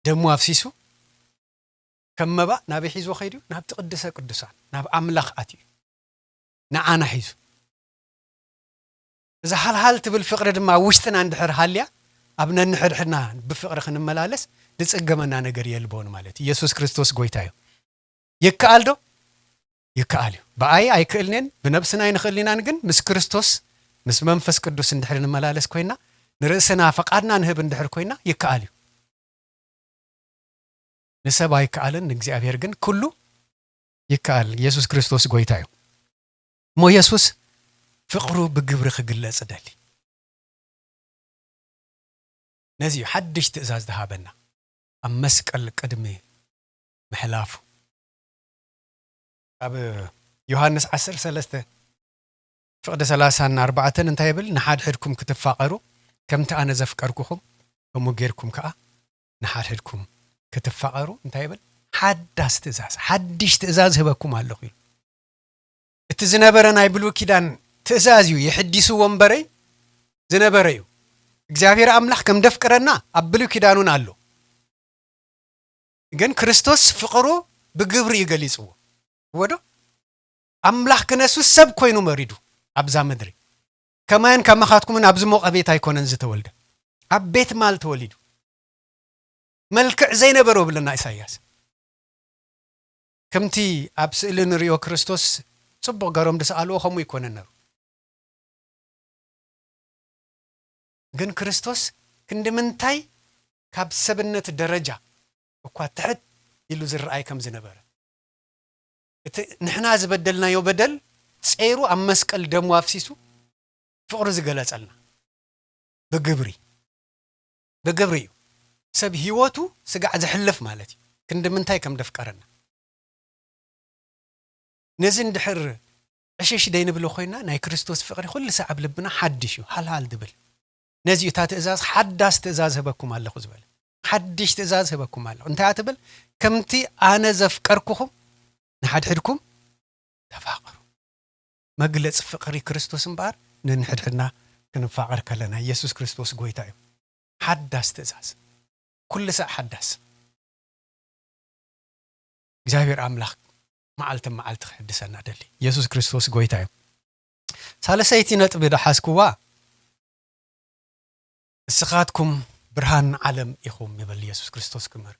ደሙ ኣፍሲሱ ከም መባእ ናበይ ሒዝዎ ከይዱ? ናብቲ ቅድሰ ቅዱሳን፣ ናብ ኣምላኽ ኣትዩ። ንዓና ሒዙ። እዛ ሃልሃል ትብል ፍቕሪ ድማ ኣብ ውሽጥና እንድሕር ሃልያ፣ ኣብ ነንሕድሕድና ብፍቕሪ ክንመላለስ ዝጽገመና ነገር የልቦን ማለት እዩ። ኢየሱስ ክርስቶስ ጎይታ እዩ። ይከኣል ዶ? ይከኣል እዩ። ብኣይ ኣይክእልንን፣ ብነብስና ኣይንኽእልናን፣ ግን ምስ ክርስቶስ፣ ምስ መንፈስ ቅዱስ እንድሕር ንመላለስ ኮይና፣ ንርእስና ፈቃድና ንህብ እንድሕር ኮይና፣ ይከኣል እዩ። ንሰብ ኣይከኣልን፣ ንእግዚኣብሔር ግን ኩሉ ይከኣል። ኢየሱስ ክርስቶስ ጎይታ እዩ። እሞ ኢየሱስ ፍቕሩ ብግብሪ ክግለጽ ደሊ። ነዚ እዩ ሓድሽ ትእዛዝ ዝሃበና። ኣብ መስቀል ቅድሚ ምሕላፉ። ኣብ ዮሃንስ ዓሰርተ ሰለስተ ፍቕዲ ሰላሳን ኣርባዕተን እንታይ ይብል? ንሓድሕድኩም ክትፋቐሩ፣ ከምቲ ኣነ ዘፍቀርኩኹም፣ ከምኡ ጌርኩም ከኣ ንሓድሕድኩም ክትፋቐሩ፣ እንታይ ይብል? ሓዳስ ትእዛዝ፣ ሓድሽ ትእዛዝ ህበኩም ኣለኹ ኢሉ። እቲ ዝነበረ ናይ ብሉይ ኪዳን ትእዛዝ እዩ፣ የሕዲስዎ እምበረይ ዝነበረ እዩ። እግዚኣብሔር ኣምላኽ ከም ደፍቅረና ኣብ ብሉይ ኪዳን እውን ኣሎ። ግን ክርስቶስ ፍቕሩ ብግብሪ እዩ ገሊጽዎ። እወ ዶ? ኣምላኽ ክነሱ ሰብ ኮይኑ መሪዱ ኣብዛ ምድሪ። ከማይን ከማኻትኩምን ኣብ ዝሞቐ ቤት ኣይኮነን ዝተወልደ። ኣብ ቤት ማል ተወሊዱ። መልክዕ ዘይነበሮ ብለና ኢሳይያስ። ከምቲ ኣብ ስእሊ ንሪኦ ክርስቶስ ጽቡቕ ገሮም ዝሰኣልዎ ከምኡ ይኮነን ነሩ። ግን ክርስቶስ ክንዲ ምንታይ ካብ ሰብነት ደረጃ እኳ ትሕት ኢሉ ዝረኣይ ከም ዝነበረ፣ እቲ ንሕና ዝበደልናዮ በደል ጸይሩ ኣብ መስቀል ደሙ ኣፍሲሱ ፍቕሩ ዝገለጸልና ብግብሪ፣ ብግብሪ እዩ። ሰብ ህይወቱ ስጋዕ ዘሕልፍ ማለት እዩ። ክንዲ ምንታይ ከም ደፍቀረና። ነዚ እንድሕር ዕሽሽ ደይንብሎ ኮይና፣ ናይ ክርስቶስ ፍቕሪ ኩሉ ሳዕ ኣብ ልብና ሓድሽ እዩ፣ ሃልሃል ድብል። ነዚ እዩ እታ ትእዛዝ፣ ሓዳስ ትእዛዝ ህበኩም ኣለኹ ዝበለ። ሓድሽ ትእዛዝ ህበኩም ኣለኹ። እንታይ እያ ትብል? ከምቲ ኣነ ዘፍቀርኩኹም ንሓድሕድኩም ተፋቐሩ። መግለጺ ፍቕሪ ክርስቶስ እምበኣር፣ ነንሕድሕድና ክንፋቐር ከለና፣ ኢየሱስ ክርስቶስ ጎይታ እዩ። ሓዳስ ትእዛዝ። ኩሉ ሳዕ ሓዳስ። እግዚኣብሔር ኣምላኽ መዓልቲ መዓልቲ ክሕድሰና ደሊ። ኢየሱስ ክርስቶስ ጎይታ እዩ። ሳልሰይቲ ነጥቢ ዝሓዝክዋ፣ "እስኻትኩም ብርሃን ዓለም ኢኹም" ይብል ኢየሱስ ክርስቶስ ክምህር።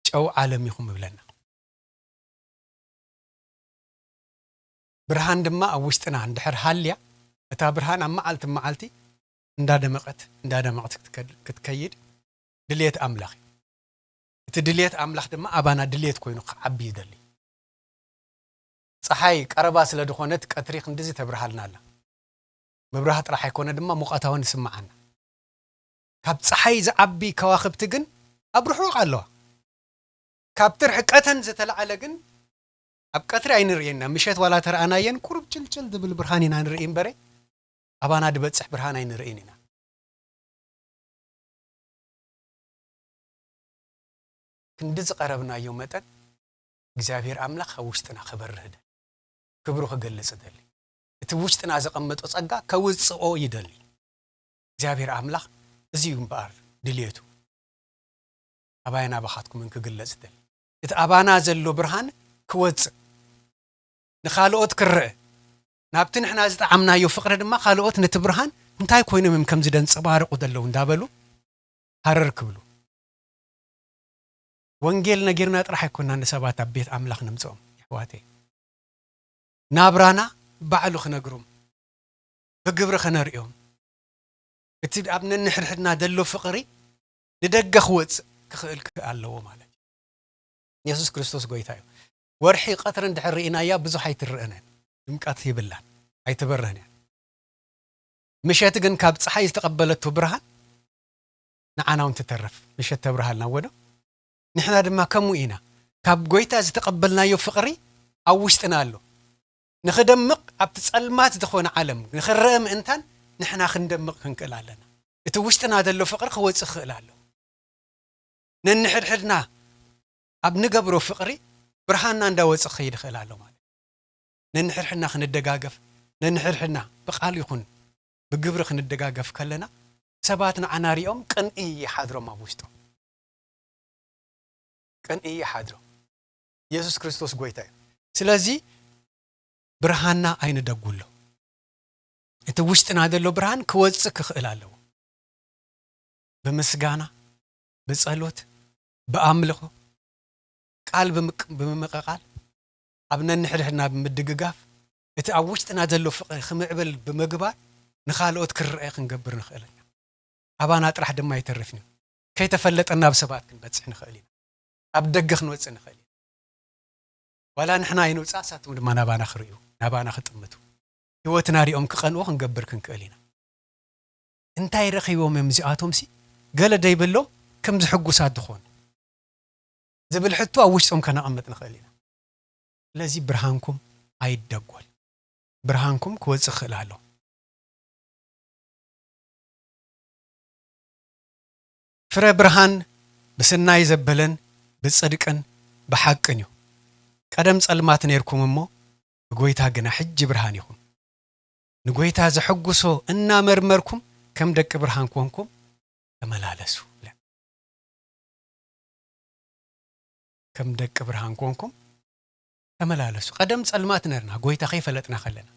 "ጨው ዓለም ኢኹም" ይብለና። ብርሃን ድማ ኣብ ውሽጥና እንድሕር ሃልያ፣ እታ ብርሃን ኣብ መዓልቲ መዓልቲ እንዳደመቐት እንዳደመቐት ክትከድ- ክትከይድ ድልየት ኣምላኽ እዩ። እቲ ድልየት ኣምላኽ ድማ ኣባና ድልየት ኮይኑ ክዓቢ ይደሊ። ፀሓይ ቀረባ ስለ ዝኾነት ቀትሪ ክንድዚ ተብርሃልና ኣላ። ምብራህ ጥራሕ ኣይኮነ ድማ ሙቐታ እውን ይስምዓና። ካብ ፀሓይ ዝዓቢ ከዋኽብቲ ግን ኣብ ርሑቕ ኣለዋ። ካብቲ ርሕቀተን ዝተላዕለ ግን ኣብ ቀትሪ ኣይንርእየና። ምሸት ዋላ ተረኣናየን ቁሩብ ጭልጭል ዝብል ብርሃን ኢና ንርኢ እምበረ ኣባና ድበፅሕ ብርሃን ኣይንርእይን ኢና። ክንዲ ዝቐረብናዮ መጠን እግዚኣብሔር ኣምላኽ ኣብ ውሽጥና ክበርህ ደሊ፣ ክብሩ ክገልጽ ደሊ፣ እቲ ውሽጥና ዘቐመጦ ጸጋ ከውጽኦ ይደሊ። እግዚኣብሔር ኣምላኽ እዚ እዩ እምበኣር ድልየቱ። ኣባይን ኣባኻትኩምን ክግለጽ ደሊ፣ እቲ ኣባና ዘሎ ብርሃን ክወጽእ፣ ንኻልኦት ክረአ፣ ናብቲ ንሕና ዝጠዓምናዮ ፍቕሪ ድማ ካልኦት ነቲ ብርሃን እንታይ ኮይኖም እዮም ከምዚ ደንጸባርቑ ዘለዉ እንዳበሉ ሃረር ክብሉ። ወንጌል ነጊርና ጥራሕ ኣይኮና ንሰባት ኣብ ቤት ኣምላኽ ነምጽኦም። ይሕዋተይ፣ ናብራና ባዕሉ ክነግሮም፣ ብግብሪ ከነርእዮም፣ እቲ ኣብ ነንሕድሕድና ዘሎ ፍቕሪ ንደገ ክወፅእ ክኽእል ክኽእል ኣለዎ ማለት እዩ። የሱስ ክርስቶስ ጎይታ እዩ። ወርሒ ቀትሪ እንድሕር ርኢናያ ብዙሕ ኣይትረአን፣ ድምቀት ይብላን፣ ኣይትበርህን እያ። ምሸት ግን ካብ ፀሓይ ዝተቐበለቶ ብርሃን ንዓና እውን ትተርፍ። ምሸት ተብርሃልና ወዶ ንሕና ድማ ከምኡ ኢና። ካብ ጎይታ ዝተቐበልናዮ ፍቕሪ ኣብ ውሽጥና ኣሎ። ንኽደምቕ ኣብቲ ጸልማት ዝኾነ ዓለም ንኽረአ ምእንታን ንሕና ክንደምቕ ክንክእል ኣለና። እቲ ውሽጥና ዘሎ ፍቕሪ ክወጽእ ክኽእል ኣሎ። ነንሕድሕድና ኣብ ንገብሮ ፍቕሪ ብርሃንና እንዳወጽእ ክኸይድ ይኽእል ኣሎ ማለት እዩ። ነንሕድሕድና ክንደጋገፍ፣ ነንሕድሕድና ብቃል ይኹን ብግብሪ ክንደጋገፍ ከለና ሰባት ንዓና ሪኦም ቅንኢ ይሓድሮም ኣብ ውሽጦም። ቅንኢ ይሓድሮም። የሱስ ክርስቶስ ጎይታ እዩ። ስለዚ ብርሃንና ኣይንደጉሎ። እቲ ውሽጥና ዘሎ ብርሃን ክወጽእ ክኽእል ኣለዎ። ብምስጋና፣ ብጸሎት፣ ብኣምልኾ፣ ቃል ብምቅ- ብምምቕቓል፣ ኣብ ነንሕድሕድና ብምድግጋፍ፣ እቲ ኣብ ውሽጥና ዘሎ ፍቕሪ ክምዕብል ብምግባር ንኻልኦት ክረአ ክንገብር ንኽእል ኢና። ኣባና ጥራሕ ድማ ኣይተርፍን እዩ። ከይተፈለጠና ኣብ ሰባት ክንበጽሕ ንኽእል ኢና። ኣብ ደገ ክንወጽእ ንኽእል ኢና። ዋላ ንሕና ኣይንውጻእ፣ ንሳቶም ድማ ናባና ክርእዩ፣ ናባና ክጥምቱ፣ ህይወትና ሪኦም ክቐንኡ ክንገብር ክንክእል ኢና። እንታይ ረኺቦም እዮም እዚኣቶምሲ ገለ ደይብሎም ከምዚ ሕጉሳት ዝኾኑ? ዝብል ሕቶ ኣብ ውሽጦም ከነቐምጥ ንኽእል ኢና። ስለዚ ብርሃንኩም ኣይደጎል። ብርሃንኩም ክወጽእ ክኽእል ኣሎ። ፍረ ብርሃን ብስናይ ዘበለን ብጽድቅን ብሓቅን እዩ። ቀደም ጸልማት ነርኩም እሞ ብጎይታ ግና ሕጂ ብርሃን ኢኹም። ንጎይታ ዘሐጉሶ እናመርመርኩም ከም ደቂ ብርሃን ኮንኩም ተመላለሱ። ከም ደቂ ብርሃን ኮንኩም ተመላለሱ። ቀደም ጸልማት ነርና፣ ጎይታ ከይፈለጥና ከለና።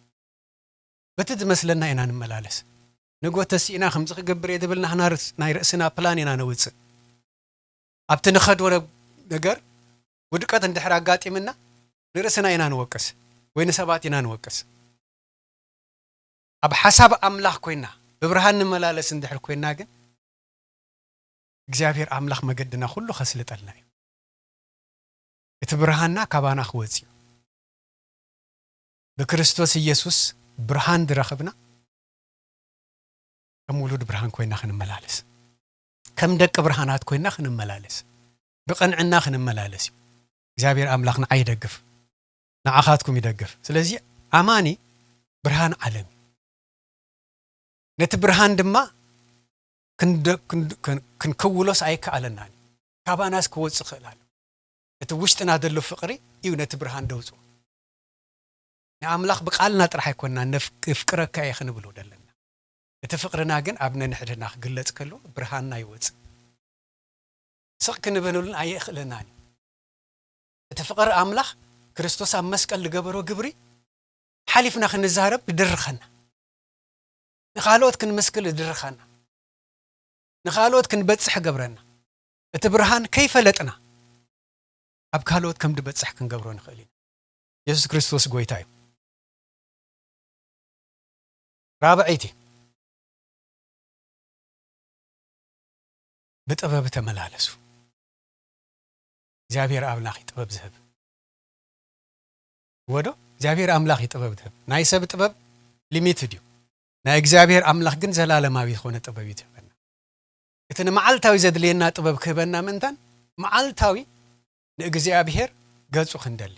በቲ ዝመስለና ኢና ንመላለስ። ንጎ ተሲእና ከምዚ ክገብር እየ ዝብል ናህና ርስ- ናይ ርእስና ፕላን ኢና ነውጽእ። ኣብቲ ንኸዶ ነ- ነገር ውድቀት እንድሕር ኣጋጢምና ንርእስና ኢና ንወቅስ ወይ ንሰባት ኢና ንወቅስ። ኣብ ሓሳብ ኣምላኽ ኮይና ብብርሃን ንመላለስ እንድሕር ኮይና ግን እግዚኣብሔር ኣምላኽ መገድና ኩሉ ከስልጠልና እዩ። እቲ ብርሃንና ካባና ክወጽእ እዩ። ብክርስቶስ ኢየሱስ ብርሃን ዝረኸብና ከም ውሉድ ብርሃን ኮይና ክንመላለስ፣ ከም ደቂ ብርሃናት ኮይና ክንመላለስ፣ ብቕንዕና ክንመላለስ እዩ። እግዚኣብሔር ኣምላኽ ንዓይ ይደግፍ፣ ንዓኻትኩም ይደግፍ። ስለዚ ኣማኒ ብርሃን ዓለም እዩ። ነቲ ብርሃን ድማ ክንደ- ክንድ- ክን- ክንክውሎስ ኣይከኣለናን እዩ። ካባናስ ክወጽእ ክእል ኣሎ። እቲ ውሽጥና ዘሎ ፍቕሪ እዩ ነቲ ብርሃን ደውጽኦ። ንኣምላኽ ብቃልና ጥራሕ ኣይኮንና ነፍ- የፍቅረካ እየ ክንብሎ ዘለና። እቲ ፍቕርና ግን ኣብ ነንሕድና ክግለጽ ከሎ ብርሃንና ይወጽእ። ስቕ ክንብለሉን ኣየእኽለናን እዩ። እቲ ፍቕሪ ኣምላኽ ክርስቶስ ኣብ መስቀል ዝገበሮ ግብሪ ሓሊፍና ክንዛረብ ይድርኸና። ንኻልኦት ክንምስክል ይድርኸና። ንኻልኦት ክንበጽሕ ገብረና። እቲ ብርሃን ከይፈለጥና ኣብ ካልኦት ከም ድበጽሕ ክንገብሮ ንኽእል ኢና። የሱስ ክርስቶስ ጎይታ እዩ። ራብዐይቲ፣ ብጥበብ ተመላለሱ። እግዚኣብሔር ኣምላኽ እዩ ጥበብ ዝህብ። ወዶ እግዚኣብሔር ኣምላኽ እዩ ጥበብ ዝህብ። ናይ ሰብ ጥበብ ሊሚትድ እዩ። ናይ እግዚኣብሔር ኣምላኽ ግን ዘላለማዊ ዝኾነ ጥበብ እዩ ዝህበና። እቲ ንመዓልታዊ ዘድልየና ጥበብ ክህበና ምእንታን፣ መዓልታዊ ንእግዚኣብሔር ገጹ ክንደሊ፣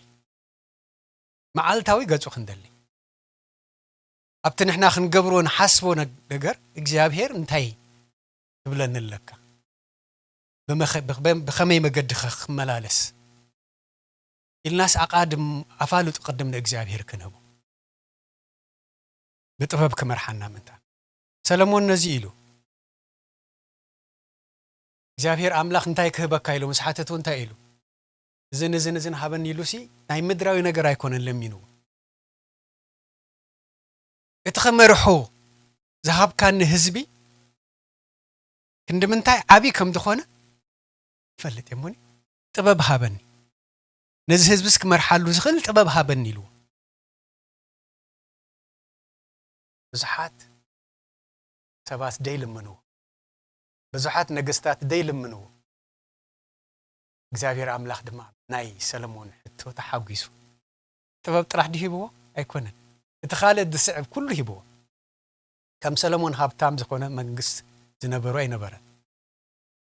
መዓልታዊ ገጹ ክንደሊ፣ ኣብቲ ንሕና ክንገብሮ ንሓስቦ ነግ-፣ ነገር እግዚኣብሔር እንታይ ትብለኒ ኣለካ? ብመኸ-፣ ብኸ-፣ ብኸመይ መገዲ ኸ ክመላለስ? ኢልናስ ኣቓድም ኣፋልጡ ቅድም ንእግዚኣብሔር ክንህቦ። ብጥበብ ክመርሓና ምእንታን። ሰለሞን ነዚ ኢሉ፣ እግዚኣብሔር ኣምላኽ እንታይ ክህበካ ኢሉ ምስ ሓተቱ እንታይ ኢሉ? እዝን እዝን እዝን ሃበኒ ኢሉሲ ናይ ምድራዊ ነገር ኣይኮነን ለሚንዎ። እቲ ክመርሖ ዝሃብካኒ ህዝቢ ክንዲ ምንታይ ዓቢ ከም ዝኾነ እፈልጥ እየ እሞኒ፣ ጥበብ ሃበኒ። ነዚ ህዝብስ ክመርሓሉ ዝኽእል ጥበብ ሃበኒ ኢልዎ። ብዙሓት ሰባት ደይልምንዎ፣ ብዙሓት ነገስታት ደይልምንዎ። እግዚኣብሔር ኣምላኽ ድማ ናይ ሰለሞን ሕቶ ተሓጒሱ። ጥበብ ጥራሕ ድዩ ሂብዎ? ኣይኮነን። እቲ ካልእ ዝስዕብ ኩሉ ሂብዎ። ከም ሰለሞን ሃብታም ዝኾነ መንግስት ዝነበሮ ኣይነበረን።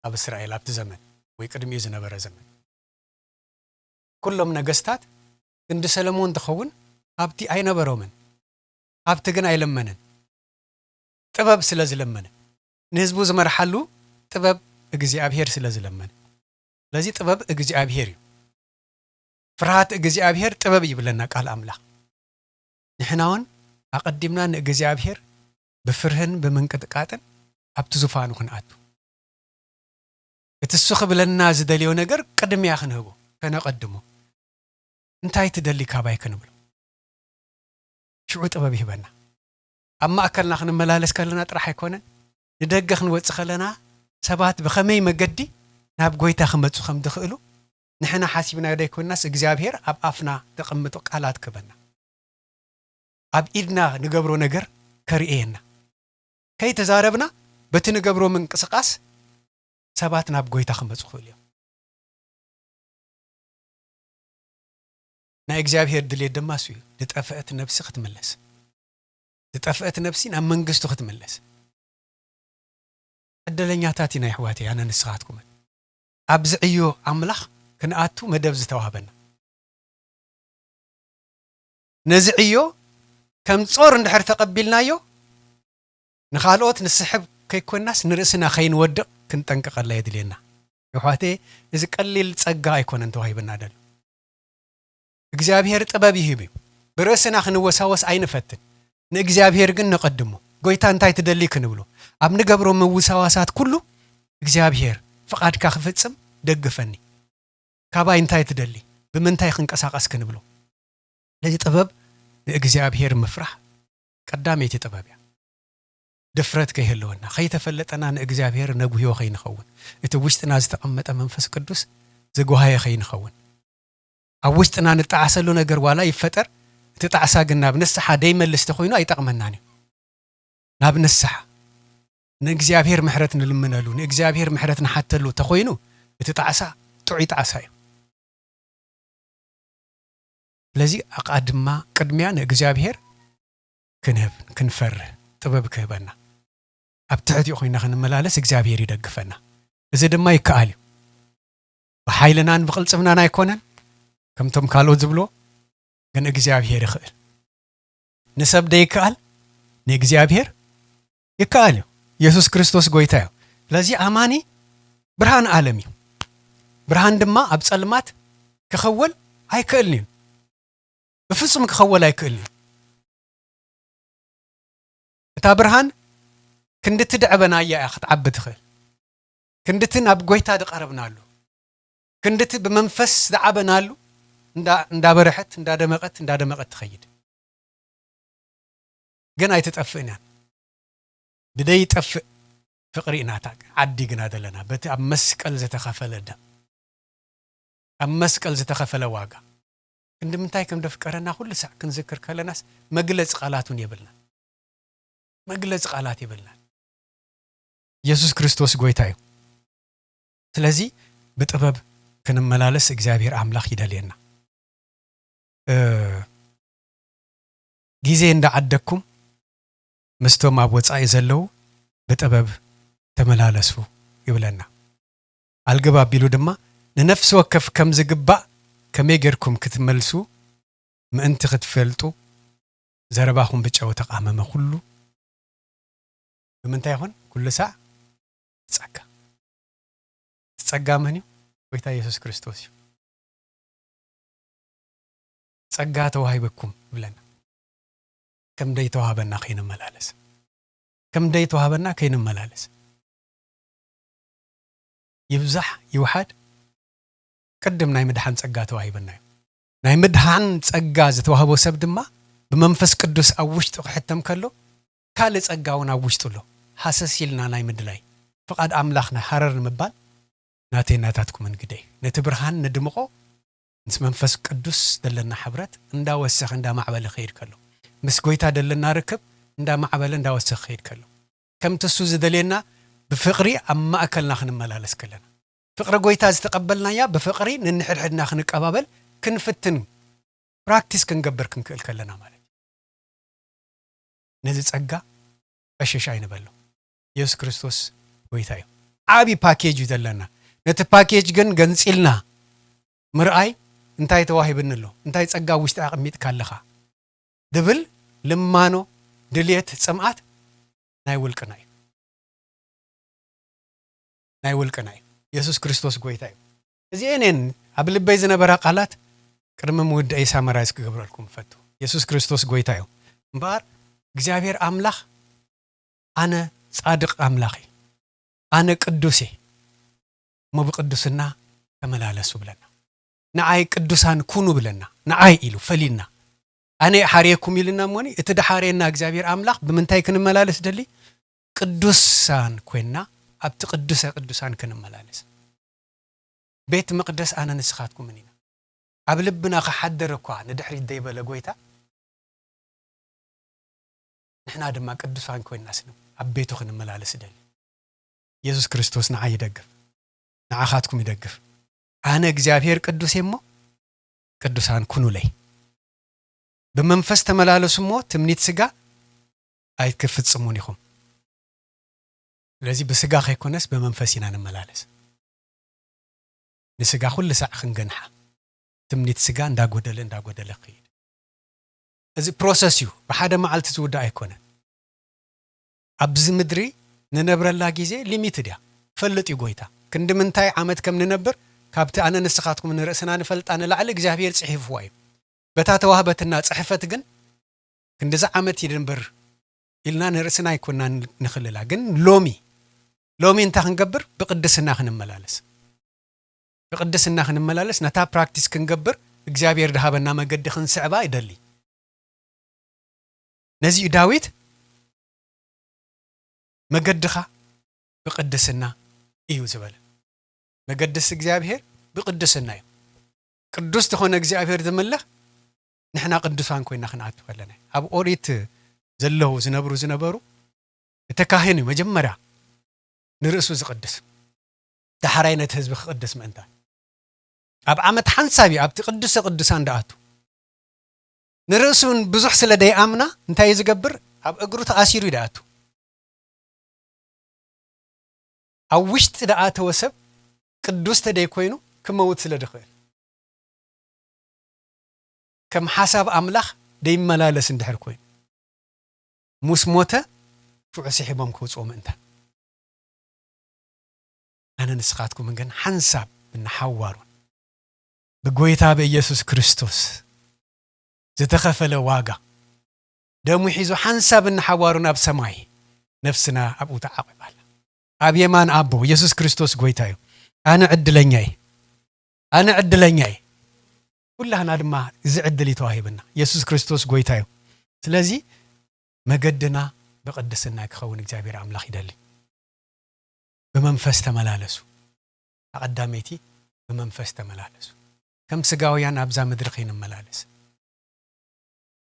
ኣብ እስራኤል ኣብቲ ዘመን ወይ ቅድሚኡ ዝነበረ ዘመን። ኩሎም ነገስታት ክንዲ ሰለሞን ዝኸውን ሃብቲ ኣይነበሮምን። ሃብቲ ግን ኣይለመነን። ጥበብ ስለ ዝለመነ። ንህዝቡ ዝመርሓሉ ጥበብ እግዚኣብሔር ስለ ዝለመነ። ስለዚ ጥበብ እግዚኣብሔር እዩ። ፍርሃት እግዚኣብሔር ጥበብ ይብለና ቃል ኣምላኽ። ንሕና እውን ኣቐዲምና ንእግዚኣብሔር ብፍርህን ብምንቅጥቃጥን ኣብቲ ዙፋኑ ክንኣቱ። እቲ እሱ ክብለና ዝደልዮ ነገር ቅድሚያ ክንህቦ፣ ከነቐድሞ። እንታይ ትደሊ ካባይ ክንብሎ። ሽዑ ጥበብ ይህበና። ኣብ ማእከልና ክንመላለስ ከለና ጥራሕ ኣይኮነን፣ ንደገ ክንወጽእ ከለና ሰባት ብኸመይ መገዲ ናብ ጎይታ ክመጹ ከም ዝኽእሉ ንሕና ሓሲብና ዘይኮንናስ እግዚኣብሔር ኣብ ኣፍና ዘቐምጦ ቃላት ክህበና። ኣብ ኢድና ንገብሮ ነገር ከርእየና። ከይተዛረብና በቲ ንገብሮ ምንቅስቓስ ሰባት ናብ ጎይታ ክመጹ ይኽእሉ እዮም። ናይ እግዚኣብሔር ድሌት ድማ እሱ እዩ። ዝጠፍአት ነብሲ ክትምለስ። ዝጠፍአት ነብሲ ናብ መንግስቱ ክትምለስ። ዕድለኛታት ኢና ኣሕዋተይ፣ ኣነ ንስኻትኩምን። ኣብዚ ዕዮ ኣምላኽ ክንኣቱ መደብ ዝተዋህበና። ነዚ ዕዮ ከም ጾር እንድሕር ተቐቢልናዮ፣ ንኻልኦት ንስሕብ ከይኮንናስ ንርእስና ከይንወድቕ ክንጠንቀቐላ የድልየና። ኣሕዋተይ፣ እዚ ቀሊል ጸጋ ኣይኮነን ተዋሂብና ዘሎ። እግዚኣብሔር ጥበብ ይህብ እዩ። ብርእስና ክንወሳወስ ኣይንፈትን። ንእግዚኣብሔር ግን ነቐድሞ። ጎይታ እንታይ ትደሊ ክንብሎ። ኣብ ንገብሮ ምውሳዋሳት ኩሉ እግዚኣብሔር ፍቓድካ ክፍጽም ደግፈኒ። ካባይ እንታይ ትደሊ? ብምንታይ ክንቀሳቐስ ክንብሎ። ስለዚ ጥበብ ንእግዚኣብሔር ምፍራሕ ቀዳመይቲ ጥበብ እያ። ድፍረት ከይህልወና፣ ከይተፈለጠና ንእግዚኣብሔር ነጉህዮ ከይንኸውን፣ እቲ ውሽጥና ዝተቐመጠ መንፈስ ቅዱስ ዘጓሃየ ከይንኸውን። ኣብ ውሽጥና ንጣዓሰሉ ነገር ዋላ ይፈጠር፣ እቲ ጣዕሳ ግን ናብ ንስሓ ደይመልስ ተኾይኑ ኣይጠቕመናን እዩ። ናብ ንስሓ፣ ንእግዚኣብሔር ምሕረት ንልምነሉ፣ ንእግዚኣብሔር ምሕረት ንሓተሉ ተኾይኑ፣ እቲ ጣዕሳ ጥዑይ ጣዕሳ እዩ። ስለዚ ኣቓድማ ቅድሚያ ንእግዚኣብሔር ክንህብ፣ ክንፈርህ፣ ጥበብ ክህበና። ኣብ ትሕቲኡ ኮይና ክንመላለስ እግዚኣብሔር ይደግፈና። እዚ ድማ ይከኣል እዩ። ብሓይልናን ብቕልጽምናን ኣይኮነን፣ ከምቶም ካልኦት ዝብሎ፣ ግን እግዚኣብሔር ይኽእል። ንሰብ ደይከኣል፣ ንእግዚኣብሔር ይከኣል እዩ። የሱስ ክርስቶስ ጎይታ እዩ። ስለዚ ኣማኒ ብርሃን ዓለም እዩ። ብርሃን ድማ ኣብ ጸልማት ክኸወል ኣይክእልን እዩ። ብፍጹም ክኸወል ኣይክእልን እዩ። እታ ብርሃን ክንድቲ ደዕበናያ እያ ክትዓቢ ትኽእል። ክንድቲ ናብ ጎይታ ዝቐረብናሉ፣ ክንድቲ ብመንፈስ ዝዓበናሉ እንዳ-፣ እንዳበረሐት፣ እንዳደመቐት፣ እንዳደመቐት ትኸይድ። ግን ኣይትጠፍእን እያ። ብደይጠፍእ ፍቕሪ ኢና እታ ዓዲ ግና ዘለና፣ በቲ ኣብ መስቀል ዝተኸፈለ ደም፣ ኣብ መስቀል ዝተኸፈለ ዋጋ። ክንዲ ምንታይ ከም ደፍቀረና ኩሉ ሳዕ ክንዝክር ከለናስ መግለጺ ቃላት እውን የብልና። መግለጺ ቃላት የብልናን። የሱስ ክርስቶስ ጎይታ እዩ። ስለዚ ብጥበብ ክንመላለስ እግዚኣብሔር ኣምላኽ ይደልየና። እ፣ ግዜ እንዳዓደግኩም ምስቶም ኣብ ወጻኢ ዘለዉ ብጥበብ ተመላለሱ ይብለና። ኣልግብ ኣቢሉ ድማ ንነፍሲ ወከፍ ከም ዝግባእ ከመይ ጌርኩም ክትመልሱ ምእንቲ ክትፈልጡ ዘረባኹም ብጨው ተቓመመ። ኩሉ ብምንታይ ይኹን? ኩሉ ሳዕ ጸጋ። እቲ ጸጋ መን እዩ? ጎይታ የሱስ ክርስቶስ እዩ። ጸጋ ተዋሂበኩም ይብለና። ከም ደይተዋህበና ከይንመላለስ፣ ከም ደይተዋህበና ከይንመላለስ። ይብዛሕ ይውሓድ፣ ቅድም ናይ ምድሓን ጸጋ ተዋሂበና እዩ። ናይ ምድሓን ጸጋ ዝተዋህቦ ሰብ ድማ ብመንፈስ ቅዱስ ኣብ ውሽጡ ክሕተም ከሎ፣ ካልእ ጸጋ እውን ኣብ ውሽጡ ኣሎ። ሃሰስ ኢልና ናይ ምድላይ፣ ፍቓድ ኣምላኽና ሃረር ንምባል ናተይ ናታትኩምን ግደ እዩ። ነቲ ብርሃን ነድምቖ፣ ምስ መንፈስ ቅዱስ ዘለና ሕብረት እንዳወሰኸ እንዳማዕበለ ክኸይድ ከሎ፣ ምስ ጎይታ ዘለና ርክብ እንዳማዕበለ እንዳወሰኸ ክኸይድ ከሎ፣ ከምቲ እሱ ዝደልየና ብፍቕሪ ኣብ ማእከልና ክንመላለስ ከለና፣ ፍቕሪ ጎይታ ዝተቐበልናያ ብፍቕሪ ነንሕድሕድና ክንቀባበል ክንፍትን ፕራክቲስ ክንገብር ክንክእል ከለና ማለት እዩ። ነዚ ጸጋ ዕሽሽ ኣይንበሎ። የሱስ ክርስቶስ ጎይታ እዩ። ዓቢ ፓኬጅ እዩ ዘለና። ነቲ ፓኬጅ ግን ገንጺልና ምርኣይ፣ እንታይ ተዋሂብኒ ኣሎ? እንታይ ጸጋ ኣብ ውሽጢ ኣቐሚጥካ ኣለኻ? ድብል ልማኖ፣ ድልየት፣ ጽምኣት ናይ ውልቅና እዩ። ናይ ውልቅና እዩ። የሱስ ክርስቶስ ጎይታ እዩ። እዚኤን እየን ኣብ ልበይ ዝነበራ ቃላት ቅድሚ ምውዳእይ ሳመራይዝ ክገብረልኩም እፈቱ። የሱስ ክርስቶስ ጎይታ እዩ። እምበኣር እግዚኣብሔር ኣምላኽ ኣነ ጻድቕ ኣምላኽ እየ፣ ኣነ ቅዱስ እየ፣ እሞ ብቅዱስና ተመላለሱ ብለና። ንዓይ ቅዱሳን ኩኑ ብለና። ንዓይ ኢሉ ፈሊና። ኣነ እየ ሓርየኩም ኢልና እሞኒ፣ እቲ ድሓርየና እግዚኣብሔር ኣምላኽ ብምንታይ ክንመላለስ ደሊ? ቅዱሳን ኮይንና ኣብቲ ቅዱሰ ቅዱሳን ክንመላለስ። ቤት መቕደስ ኣነ ንስኻትኩምን ኢና። ኣብ ልብና ክሓድር እኳ ንድሕሪት ደይበለ ጎይታ፣ ንሕና ድማ ቅዱሳን ኮይንና ስለ ኣብ ቤቱ ክንመላለስ ደሊ። የሱስ ክርስቶስ ንዓይ ይደግፍ፣ ንዓኻትኩም ይደግፍ። ኣነ እግዚኣብሔር ቅዱስ እየ እሞ ቅዱሳን ኩኑለይ። ብመንፈስ ተመላለሱ እሞ ትምኒት ስጋ ኣይክፍጽሙን ኢኹም። ስለዚ ብስጋ ከይኮነስ ብመንፈስ ኢና ንመላለስ። ንስጋ ኩሉ ሳዕ ክንገንሓ፣ ትምኒት ስጋ እንዳጎደለ እንዳጎደለ ክኸይድ። እዚ ፕሮሰስ እዩ፣ ብሓደ መዓልቲ ዝውዳእ ኣይኮነን። ኣብዚ ምድሪ ንነብረላ ግዜ ሊሚትድ እያ። ፈልጥ እዩ ጎይታ። ክንዲ ምንታይ ዓመት ከም ንነብር ካብቲ ኣነ ንስኻትኩም ንርእስና ንፈልጣ ንላዕሊ እግዚኣብሔር ጽሒፍዋ እዩ። በታ ተዋህበትና ጽሕፈት ግን ክንዲዚ ዓመት ይንበር ኢልና ንርእስና ኣይኮንና ንኽልላ። ግን ሎሚ፣ ሎሚ እንታይ ክንገብር? ብቅድስና ክንመላለስ። ብቅድስና ክንመላለስ፣ ነታ ፕራክቲስ ክንገብር እግዚኣብሔር ድሃበና መገዲ ክንስዕባ ይደሊ። ነዚ እዩ ዳዊት መገድኻ ብቅድስና እዩ ዝበለ። መገድስ እግዚኣብሔር ብቅድስና እዩ። ቅዱስ ዝኾነ እግዚኣብሔር ዝምለኽ ንሕና ቅዱሳን ኮይና ክንኣቱ ከለና እዩ። ኣብ ኦሪት ዘለዉ ዝነብሩ ዝነበሩ፣ እቲ ካህን እዩ መጀመርያ ንርእሱ ዝቕድስ፣ ዳሕራይ ነቲ ህዝቢ ክቕድስ ምእንታን። ኣብ ዓመት ሓንሳብ እዩ ኣብቲ ቅዱሰ ቅዱሳን ደኣቱ። ንርእሱ እውን ብዙሕ ስለ ደይኣምና እንታይ እዩ ዝገብር? ኣብ እግሩ ተኣሲሩ እዩ ደኣቱ። ኣብ ውሽጢ ደኣተወ ሰብ ቅዱስ ተደይ ኮይኑ ክመውት ስለ ድኽእል፣ ከም ሓሳብ ኣምላኽ ደይመላለስ እንድሕር ኮይኑ፣ ምስ ሞተ ሽዑ ስሒቦም ክውፅኡ ምእንታን። ኣነ ንስኻትኩምን ግን ሓንሳብ ብንሓዋሩን ብጎይታ ብኢየሱስ ክርስቶስ ዝተኸፈለ ዋጋ ደሙ ሒዙ ሓንሳብ እንሓዋሩ ናብ ሰማይ ነፍስና ኣብኡ ተዓቂባ ኣላ። ኣብ የማን ኣቦ። ኢየሱስ ክርስቶስ ጎይታ እዩ። ኣነ ዕድለኛ እየ። ኣነ ዕድለኛ እየ። ኩላህና ድማ እዚ ዕድል እዩ ተዋሂብና። ኢየሱስ ክርስቶስ ጎይታ እዩ። ስለዚ መገድና ብቅድስና ክኸውን እግዚኣብሔር ኣምላኽ ይደሊ። ብመንፈስ ተመላለሱ። ኣቐዳመይቲ ብመንፈስ ተመላለሱ። ከም ስጋውያን ኣብዛ ምድሪ ከይንመላለስ።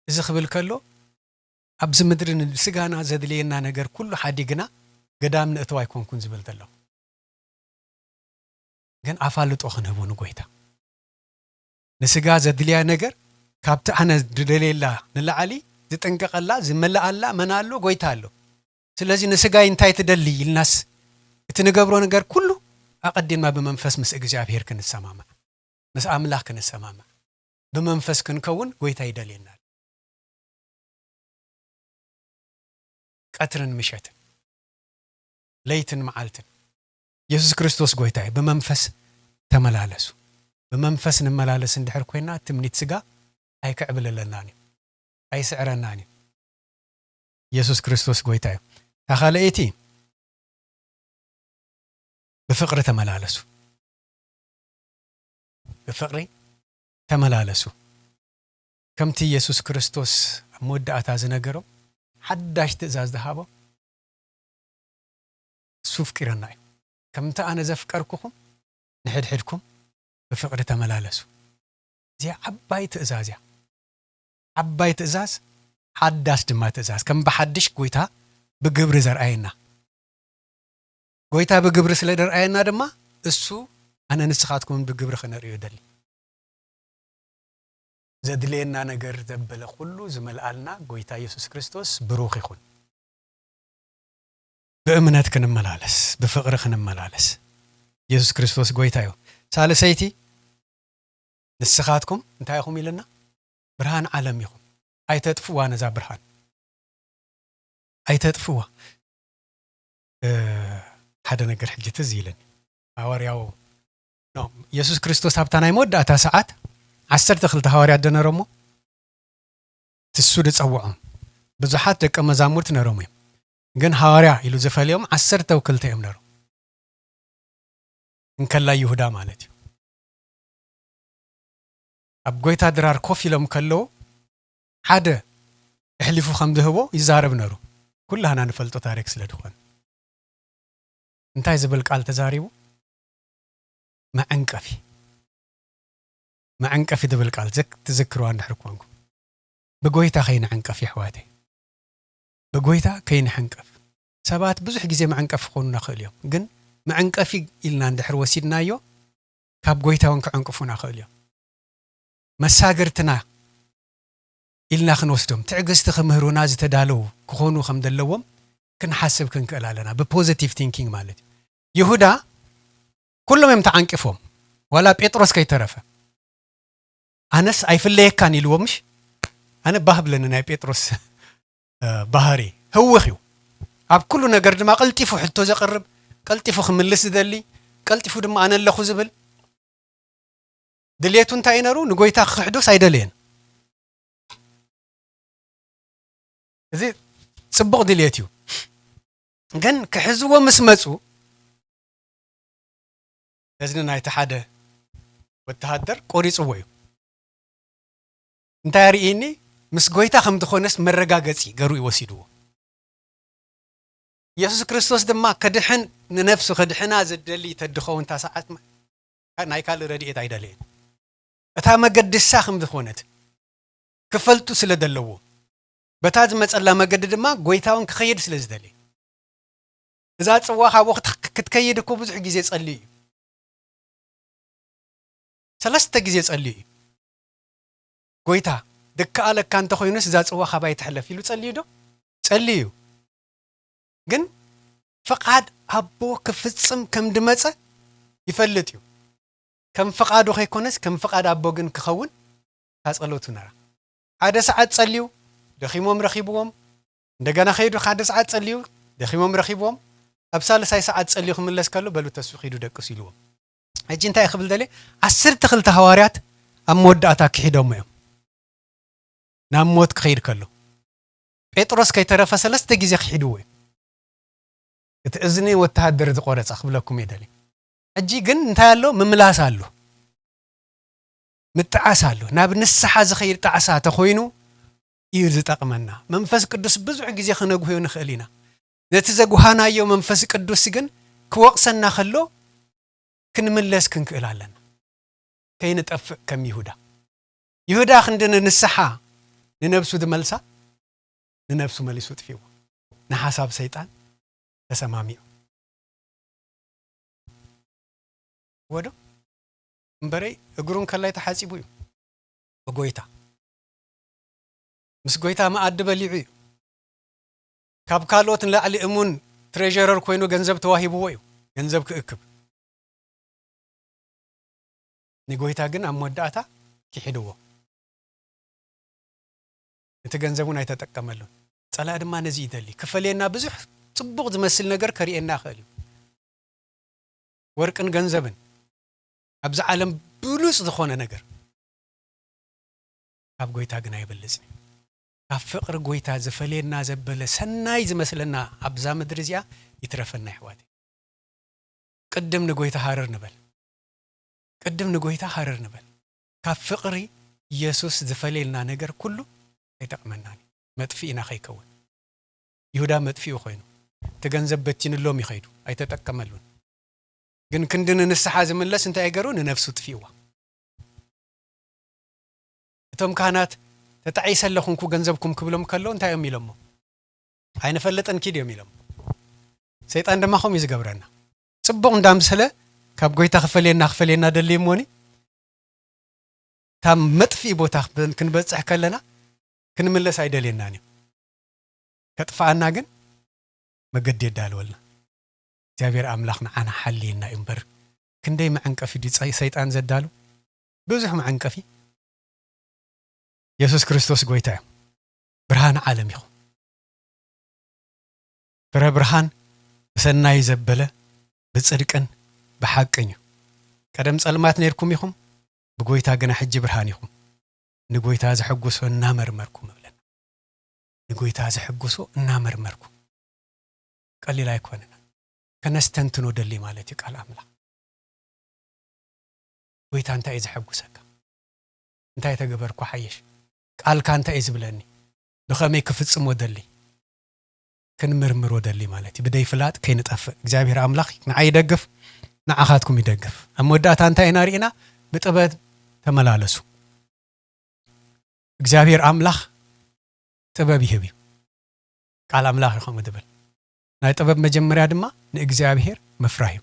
እዚ ክብል ከሎ ኣብዚ ምድሪ ንስጋና ዘድልየና ነገር ኩሉ ሓዲግና ገዳም ንእተው ኣይኮንኩን ዝብል ዘለኹ። ግን ኣፋልጦ ክንህቦ ንጎይታ። ንስጋ ዘድልያ ነገር ካብቲ ኣነ ዝደልየላ ንላዕሊ ዝጥንቀቐላ፣ ዝመልኣላ መን ኣሎ? ጎይታ ኣሎ። ስለዚ ንስጋይ እንታይ ትደሊ ኢልናስ እቲ ንገብሮ ነገር ኩሉ ኣቐዲምና ብመንፈስ ምስ እግዚኣብሔር ክንሰማማዕ፣ ምስ ኣምላኽ ክንሰማማዕ፣ ብመንፈስ ክንከውን ጎይታ ይደልየና ኣሎ። ቀትርን ምሸትን፣ ለይትን መዓልትን የሱስ ክርስቶስ ጎይታ እዩ። ብመንፈስ ተመላለሱ። ብመንፈስ ንመላለስ እንድሕር ኮይና ትምኒት ስጋ ኣይክዕብልለናን እዩ፣ ኣይስዕረናን እዩ። የሱስ ክርስቶስ ጎይታ እዩ። እታ ካልኣይቲ ብፍቕሪ ተመላለሱ። ብፍቕሪ ተመላለሱ። ከምቲ የሱስ ክርስቶስ ኣብ መወዳእታ ዝነገሮ ሓዳሽ ትእዛዝ ዝሃቦ እሱ ኣፍቂረና እዩ። ከምቲ ኣነ ዘፍቀርኩኹም ንሕድሕድኩም ብፍቕሪ ተመላለሱ። እዚኣ ዓባይ ትእዛዝ እያ። ዓባይ ትእዛዝ፣ ሓዳስ ድማ ትእዛዝ። ከም ብሓድሽ ጎይታ ብግብሪ ዘርኣየና። ጎይታ ብግብሪ ስለ ደርኣየና ድማ እሱ ኣነ ንስኻትኩምን ብግብሪ ክነርእዮ ደሊ። ዘድልየና ነገር ዘበለ ኩሉ ዝመልኣልና ጎይታ የሱስ ክርስቶስ ብሩኽ ይኹን። ብእምነት ክንመላለስ፣ ብፍቕሪ ክንመላለስ። የሱስ ክርስቶስ ጎይታ እዩ። ሳልሰይቲ፣ ንስኻትኩም እንታይ ኢኹም ኢልና? ብርሃን ዓለም ኢኹም። ኣይተጥፍዋ ነዛ ብርሃን። ኣይተጥፍዋ። እ፣ ሓደ ነገር ሕጂ ትዝ ኢለኒ። ሃዋርያው፣ ኖ፣ የሱስ ክርስቶስ ኣብታ ናይ መወዳእታ ሰዓት ዓሰርተ ክልተ ሃዋርያት ደነሮሞ፣ ትሱ ድጸውዖም። ብዙሓት ደቀ መዛሙርት ነሮም እዮም። ግን ሃዋርያ ኢሉ ዝፈልዮም ዓሰርተ ክልተ እዮም ነሮም። እንከላይ ይሁዳ ማለት እዩ። ኣብ ጎይታ ድራር ኮፍ ኢሎም ከለዉ ሓደ ኣሕሊፉ ከም ዝህቦ ይዛረብ ነሩ። ኩላህና ንፈልጦ ታሪክ ስለ ዝኾነ። እንታይ ዝብል ቃል ተዛሪቡ? መዐንቀፊ። መዐንቀፊ ዝብል ቃል ዝክ-፣ ትዝክርዋ እንድሕር ኮንኩም። ብጎይታ ከይንዕንቀፍ የሕዋተይ። ብጎይታ ከይንሕንቀፍ። ሰባት ብዙሕ ግዜ መዐንቀፊ ክኾኑና ይኽእሉ እዮም። ግን መዐንቀፊ ኢልና እንድሕር ወሲድናዮ፣ ካብ ጎይታ እውን ክዕንቅፉና ይኽእሉ እዮም። መሳግርትና ኢልና ክንወስዶም፣ ትዕግስቲ ክምህሩና ዝተዳለዉ ክኾኑ ከም ዘለዎም ክንሓስብ ክንክእል ኣለና። ብፖዚቲቭ ቲንኪንግ ማለት እዩ። ይሁዳ ኩሎም እዮም ተዓንቂፎም፣ ዋላ ጴጥሮስ ከይተረፈ። ኣነስ ኣይፍለየካን ኢልዎ ምሽ? ኣነ ባህ ብለኒ ናይ ጴጥሮስ፣ እ፣ ባህሪ። ህውኽ እዩ። ኣብ ኩሉ ነገር ድማ ቀልጢፉ ሕቶ ዘቕርብ፣ ቀልጢፉ ክምልስ ዝደሊ፣ ቀልጢፉ ድማ ኣነ ኣለኹ ዝብል። ድልየቱ እንታይ እዩ ነሩ? ንጎይታ ክኽሕዶስ ኣይደለየን። እዚ ጽቡቕ ድልየት እዩ። ግን ክሕዝዎ ምስ መጹ፣ እዝኒ ናይቲ ሓደ ወተሃደር ቆሪጽዎ እዩ። እንታይ ኣርእየኒ? ምስ ጎይታ ከም ዝኾነስ መረጋገጺ ገሩ እዩ ወሲድዎ። የሱስ ክርስቶስ ድማ ከድሕን፣ ንነፍሱ ከድሕና ዝደሊ ተድኸውን እታ ሰዓት ማ-፣ ናይ ካልእ ረድኤት ኣይደለየን። እታ መገዲ እሳ ከም ዝኾነት ክፈልጡ ስለ ዘለዎ፣ በታ ዝመጸላ መገዲ ድማ ጎይታ እውን ክኸይድ ስለ ዝደለየ፣ እዛ ጽዋ ካብኡ ክት-፣ ክትከይድ እኮ ብዙሕ ግዜ ጸልዩ እዩ። ሰለስተ ግዜ ጸልዩ እዩ። ጎይታ፣ ድከኣለካ እንተኾይኑስ እዛ ጽዋ ካባይ ትሕለፍ ኢሉ ጸልዩ ዶ? ጸልዩ እዩ። ግን ፍቓድ ኣቦ ክፍጽም ከም ድመጸ ይፈልጥ እዩ። ከም ፍቓዱ ከይኮነስ ከም ፍቓድ ኣቦ ግን ክኸውን እታ ጸሎቱ ነራ። ሓደ ሰዓት ጸልዩ፣ ደኺሞም ረኺብዎም። እንደገና ከይዱ ሓደ ሰዓት ጸልዩ፣ ደኺሞም ረኺብዎም። ኣብ ሳልሳይ ሰዓት ጸልዩ ክምለስ ከሎ፣ "በሉ ተሱ ኪዱ ደቅሱ" ኢልዎም። ሕጂ እንታይ ክብል ደልየ? ዓሰርተ ክልተ ሃዋርያት ኣብ መወዳእታ ክሒዶሞ እዮም። ናብ ሞት ክኸይድ ከሎ። ጴጥሮስ ከይተረፈ ሰለስተ ግዜ ክሒድዎ እዩ። እቲ እዝኒ ወተሃደር ዝቆረጸ ክብለኩም እየ ደልየ። ሕጂ ግን እንታይ ኣሎ? ምምላስ ኣሎ። ምጥዓስ ኣሎ። ናብ ንስሓ ዝኸይድ ጣዕሳ ተኾይኑ እዩ ዝጠቕመና። መንፈስ ቅዱስ ብዙሕ ግዜ ክነጉህዮ ንኽእል ኢና። ነቲ ዘጉሃናዮ መንፈስ ቅዱስ ግን ክወቕሰና ከሎ ክንምለስ ክንክእል ኣለና። ከይንጠፍእ ከም ይሁዳ። ይሁዳ ክንዲ ንንስሓ ንነብሱ ዝመልሳ፣ ንነብሱ መሊሱ ጥፊዎ። ንሓሳብ ሰይጣን ተሰማሚዑ። ወዶ እምበረይ እግሩ እንከላይ ተሓጺቡ እዩ። ብጎይታ ምስ ጎይታ መኣዲ በሊዑ እዩ። ካብ ካልኦት ንላዕሊ እሙን ትሬዠረር ኮይኑ ገንዘብ ተዋሂብዎ እዩ። ገንዘብ ክእክብ። ንጎይታ ግን ኣብ መወዳእታ ክሒድዎ። እቲ ገንዘብ እውን ኣይተጠቀመሉን። ጸላኢ ድማ ነዚ ይደሊ። ክፈልየና ብዙሕ ጽቡቕ ዝመስል ነገር ከርእየና ይኽእል እዩ። ወርቅን ገንዘብን ኣብዚ ዓለም ብሉጽ ዝኾነ ነገር ካብ ጎይታ ግን ኣይበልጽን እዩ። ካብ ፍቕሪ ጎይታ ዝፈልየና ዘበለ ሰናይ ዝመስለና ኣብዛ ምድሪ እዚኣ ይትረፈና ይሕዋተይ። ቅድም ንጎይታ ሃረር ንበል። ቅድም ንጎይታ ሃረር ንበል። ካብ ፍቕሪ ኢየሱስ ዝፈልየልና ነገር ኩሉ ኣይጠቕመናን እዩ። መጥፍኢና ከይከውን። ይሁዳ መጥፊኡ ኮይኑ እቲ ገንዘብ በቲንሎም ይኸይዱ ኣይተጠቀመሉን። ግን ክንዲ ንንስሓ ዝምለስ እንታይ ገሩ ንነፍሱ ጥፊእዋ። እቶም ካህናት ተጣዒሰ ኣለኹንኩ ገንዘብኩም ክብሎም ከሎ እንታይ እዮም ኢሎሞ? ኣይንፈልጥን ኪድ እዮም ኢሎም። ሰይጣን ድማ ከምኡ እዩ ዝገብረና። ጽቡቕ እንዳምሰለ ካብ ጎይታ ክፈልየና ክፈልየና ደሊ እሞኒ ታብ መጥፍኢ ቦታ ክንበጽሕ ከለና ክንምለስ ኣይደልየናን እዩ። ከጥፍኣና ግን መገዲ የዳልወልና። እግዚኣብሔር ኣምላኽ ንዓና ሓልየና እዩ እምበር ክንደይ መዐንቀፊ ድዩ ሰይጣን ዘዳሉ? ብዙሕ መዐንቀፊ። የሱስ ክርስቶስ ጎይታ እዩ። ብርሃን ዓለም ኢኹም። ፍረ ብርሃን ብሰናይ ዘበለ ብጽድቅን ብሓቅን እዩ። ቀደም ጸልማት ነርኩም ኢኹም፣ ብጎይታ ግና ሕጂ ብርሃን ኢኹም። ንጎይታ ዘሐጉሶ እናመርመርኩም እብለና። ንጎይታ ዘሐጉሶ እናመርመርኩም። ቀሊል ኣይኮነን። ከነስተንትኖ ደሊ ማለት እዩ ቃል ኣምላኽ። ጎይታ እንታይ እዩ ዘሐጉሰካ? እንታይ ተገበርኩ ሓየሽ? ቃልካ እንታይ እዩ ዝብለኒ? ብኸመይ ክፍጽሞ ደሊ? ክንምርምሮ ደሊ ማለት እዩ። ብደይ ፍላጥ ከይንጠፍእ። እግዚኣብሔር ኣምላኽ ንዓይ ይደግፍ፣ ንዓኻትኩም ይደግፍ። ኣብ መወዳእታ እንታይ ኢና ርኢና? ብጥበብ ተመላለሱ። እግዚኣብሔር ኣምላኽ ጥበብ ይህብ እዩ። ቃል ኣምላኽ እዩ ከምኡ ድብል። ናይ ጥበብ መጀመርያ ድማ ንእግዚኣብሔር ምፍራህ እዩ።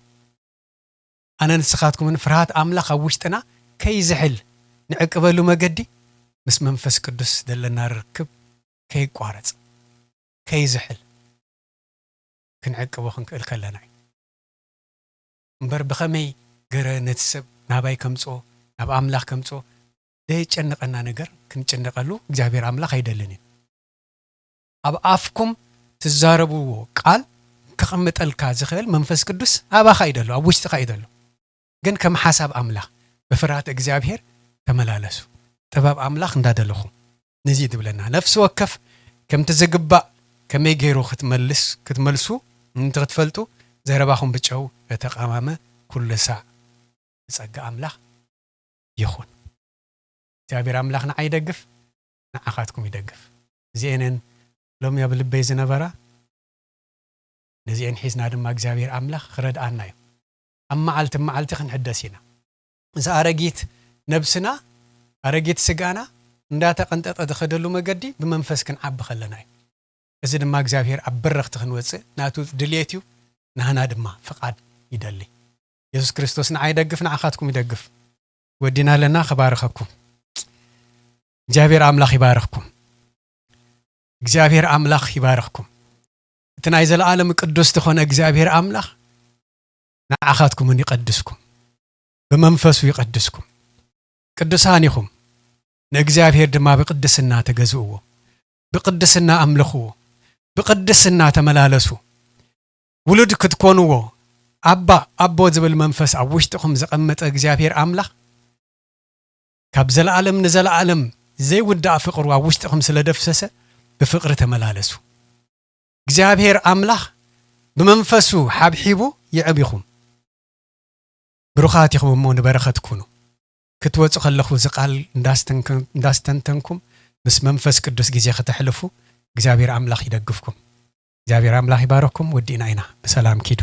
ኣነ ንስኻትኩምን ፍርሃት ኣምላኽ ኣብ ውሽጥና ከይዝሕል ንዕቅበሉ መገዲ ምስ መንፈስ ቅዱስ ዘለና ርክብ ከይቋረጽ፣ ከይዝሕል ክንዕቅቦ ክንክእል ከለና እዩ። እምበር ብኸመይ ገረ ነቲ ሰብ ናባይ ከምጽኦ፣ ናብ ኣምላኽ ከምጽኦ፣ ደየጨንቐና ነገር ክንጭነቐሉ እግዚኣብሔር ኣምላኽ ኣይደልን እዩ። ኣብ ኣፍኩም ትዛረብዎ ቃል ክቕምጠልካ ዝኽእል መንፈስ ቅዱስ ኣባኻ እዩ ደሎ፣ ኣብ ውሽጥኻ እዩ ደሎ። ግን ከም ሓሳብ ኣምላኽ ብፍርሃት እግዚኣብሔር ተመላለሱ። ጥበብ ኣምላኽ እንዳደለኹም ነዚ እዩ ትብለና። ነፍሲ ወከፍ ከምቲ ዝግባእ ከመይ ገይሩ ክትመልስ፣ ክትመልሱ ምእንቲ ክትፈልጡ ዘረባኹም ብጨው ለተቐማመ ኩሉ ሳዕ ብጸጋ ኣምላኽ ይኹን። እግዚኣብሔር ኣምላኽ ንዓይ ይደግፍ፣ ንዓኻትኩም ይደግፍ። እዚኤንን ሎሚ ኣብ ልበይ ዝነበራ፣ ነዚኤን ሒዝና ድማ እግዚኣብሔር ኣምላኽ ክረድኣና እዩ። ኣብ መዓልቲ መዓልቲ ክንሕደስ ኢና። እዛ ኣረጊት ነብስና፣ ኣረጊት ስጋና እንዳተቐንጠጠ ዝኸደሉ መገዲ ብመንፈስ ክንዓቢ ከለና እዩ። እዚ ድማ እግዚኣብሔር ኣብ በረኽቲ ክንወጽእ ናቱ ድልየት እዩ፣ ናህና ድማ ፍቓድ ይደሊ። የሱስ ክርስቶስ ንዓይ ይደግፍ፣ ንዓኻትኩም ይደግፍ። ወዲና ኣለና፣ ክባርኸኩም። እግዚኣብሔር ኣምላኽ ይባርኽኩም። እግዚኣብሔር ኣምላኽ ይባርኽኩም። እቲ ናይ ዘለኣለም ቅዱስ ዝኾነ እግዚኣብሔር ኣምላኽ ንዓኻትኩምን ይቐድስኩም፣ ብመንፈሱ ይቐድስኩም። ቅዱሳን ኢኹም፣ ንእግዚኣብሔር ድማ ብቅድስና ተገዝእዎ፣ ብቅድስና ኣምልኽዎ፣ ብቅድስና ተመላለሱ። ውሉድ ክትኮንዎ፣ ኣባ፣ ኣቦ ዝብል መንፈስ ኣብ ውሽጥኹም ዘቐመጠ እግዚኣብሔር ኣምላኽ፣ ካብ ዘለኣለም ንዘለኣለም ዘይውዳእ ፍቕሩ ኣብ ውሽጥኹም ስለ ደፍሰሰ፣ ብፍቕሪ ተመላለሱ። እግዚኣብሔር ኣምላኽ ብመንፈሱ ሓብሒቡ የዕቢኹም። ብሩኻት ኢኹም እሞ ንበረኸት ኩኑ። ክትወጹ ከለኹ እዚ ቃል እንዳስተንከ-፣ እንዳስተንተንኩም ምስ መንፈስ ቅዱስ ግዜ ከተሕልፉ እግዚኣብሔር ኣምላኽ ይደግፍኩም። እግዚኣብሔር ኣምላኽ ይባረኩም። ወዲእና ኢና። ብሰላም ኪዱ።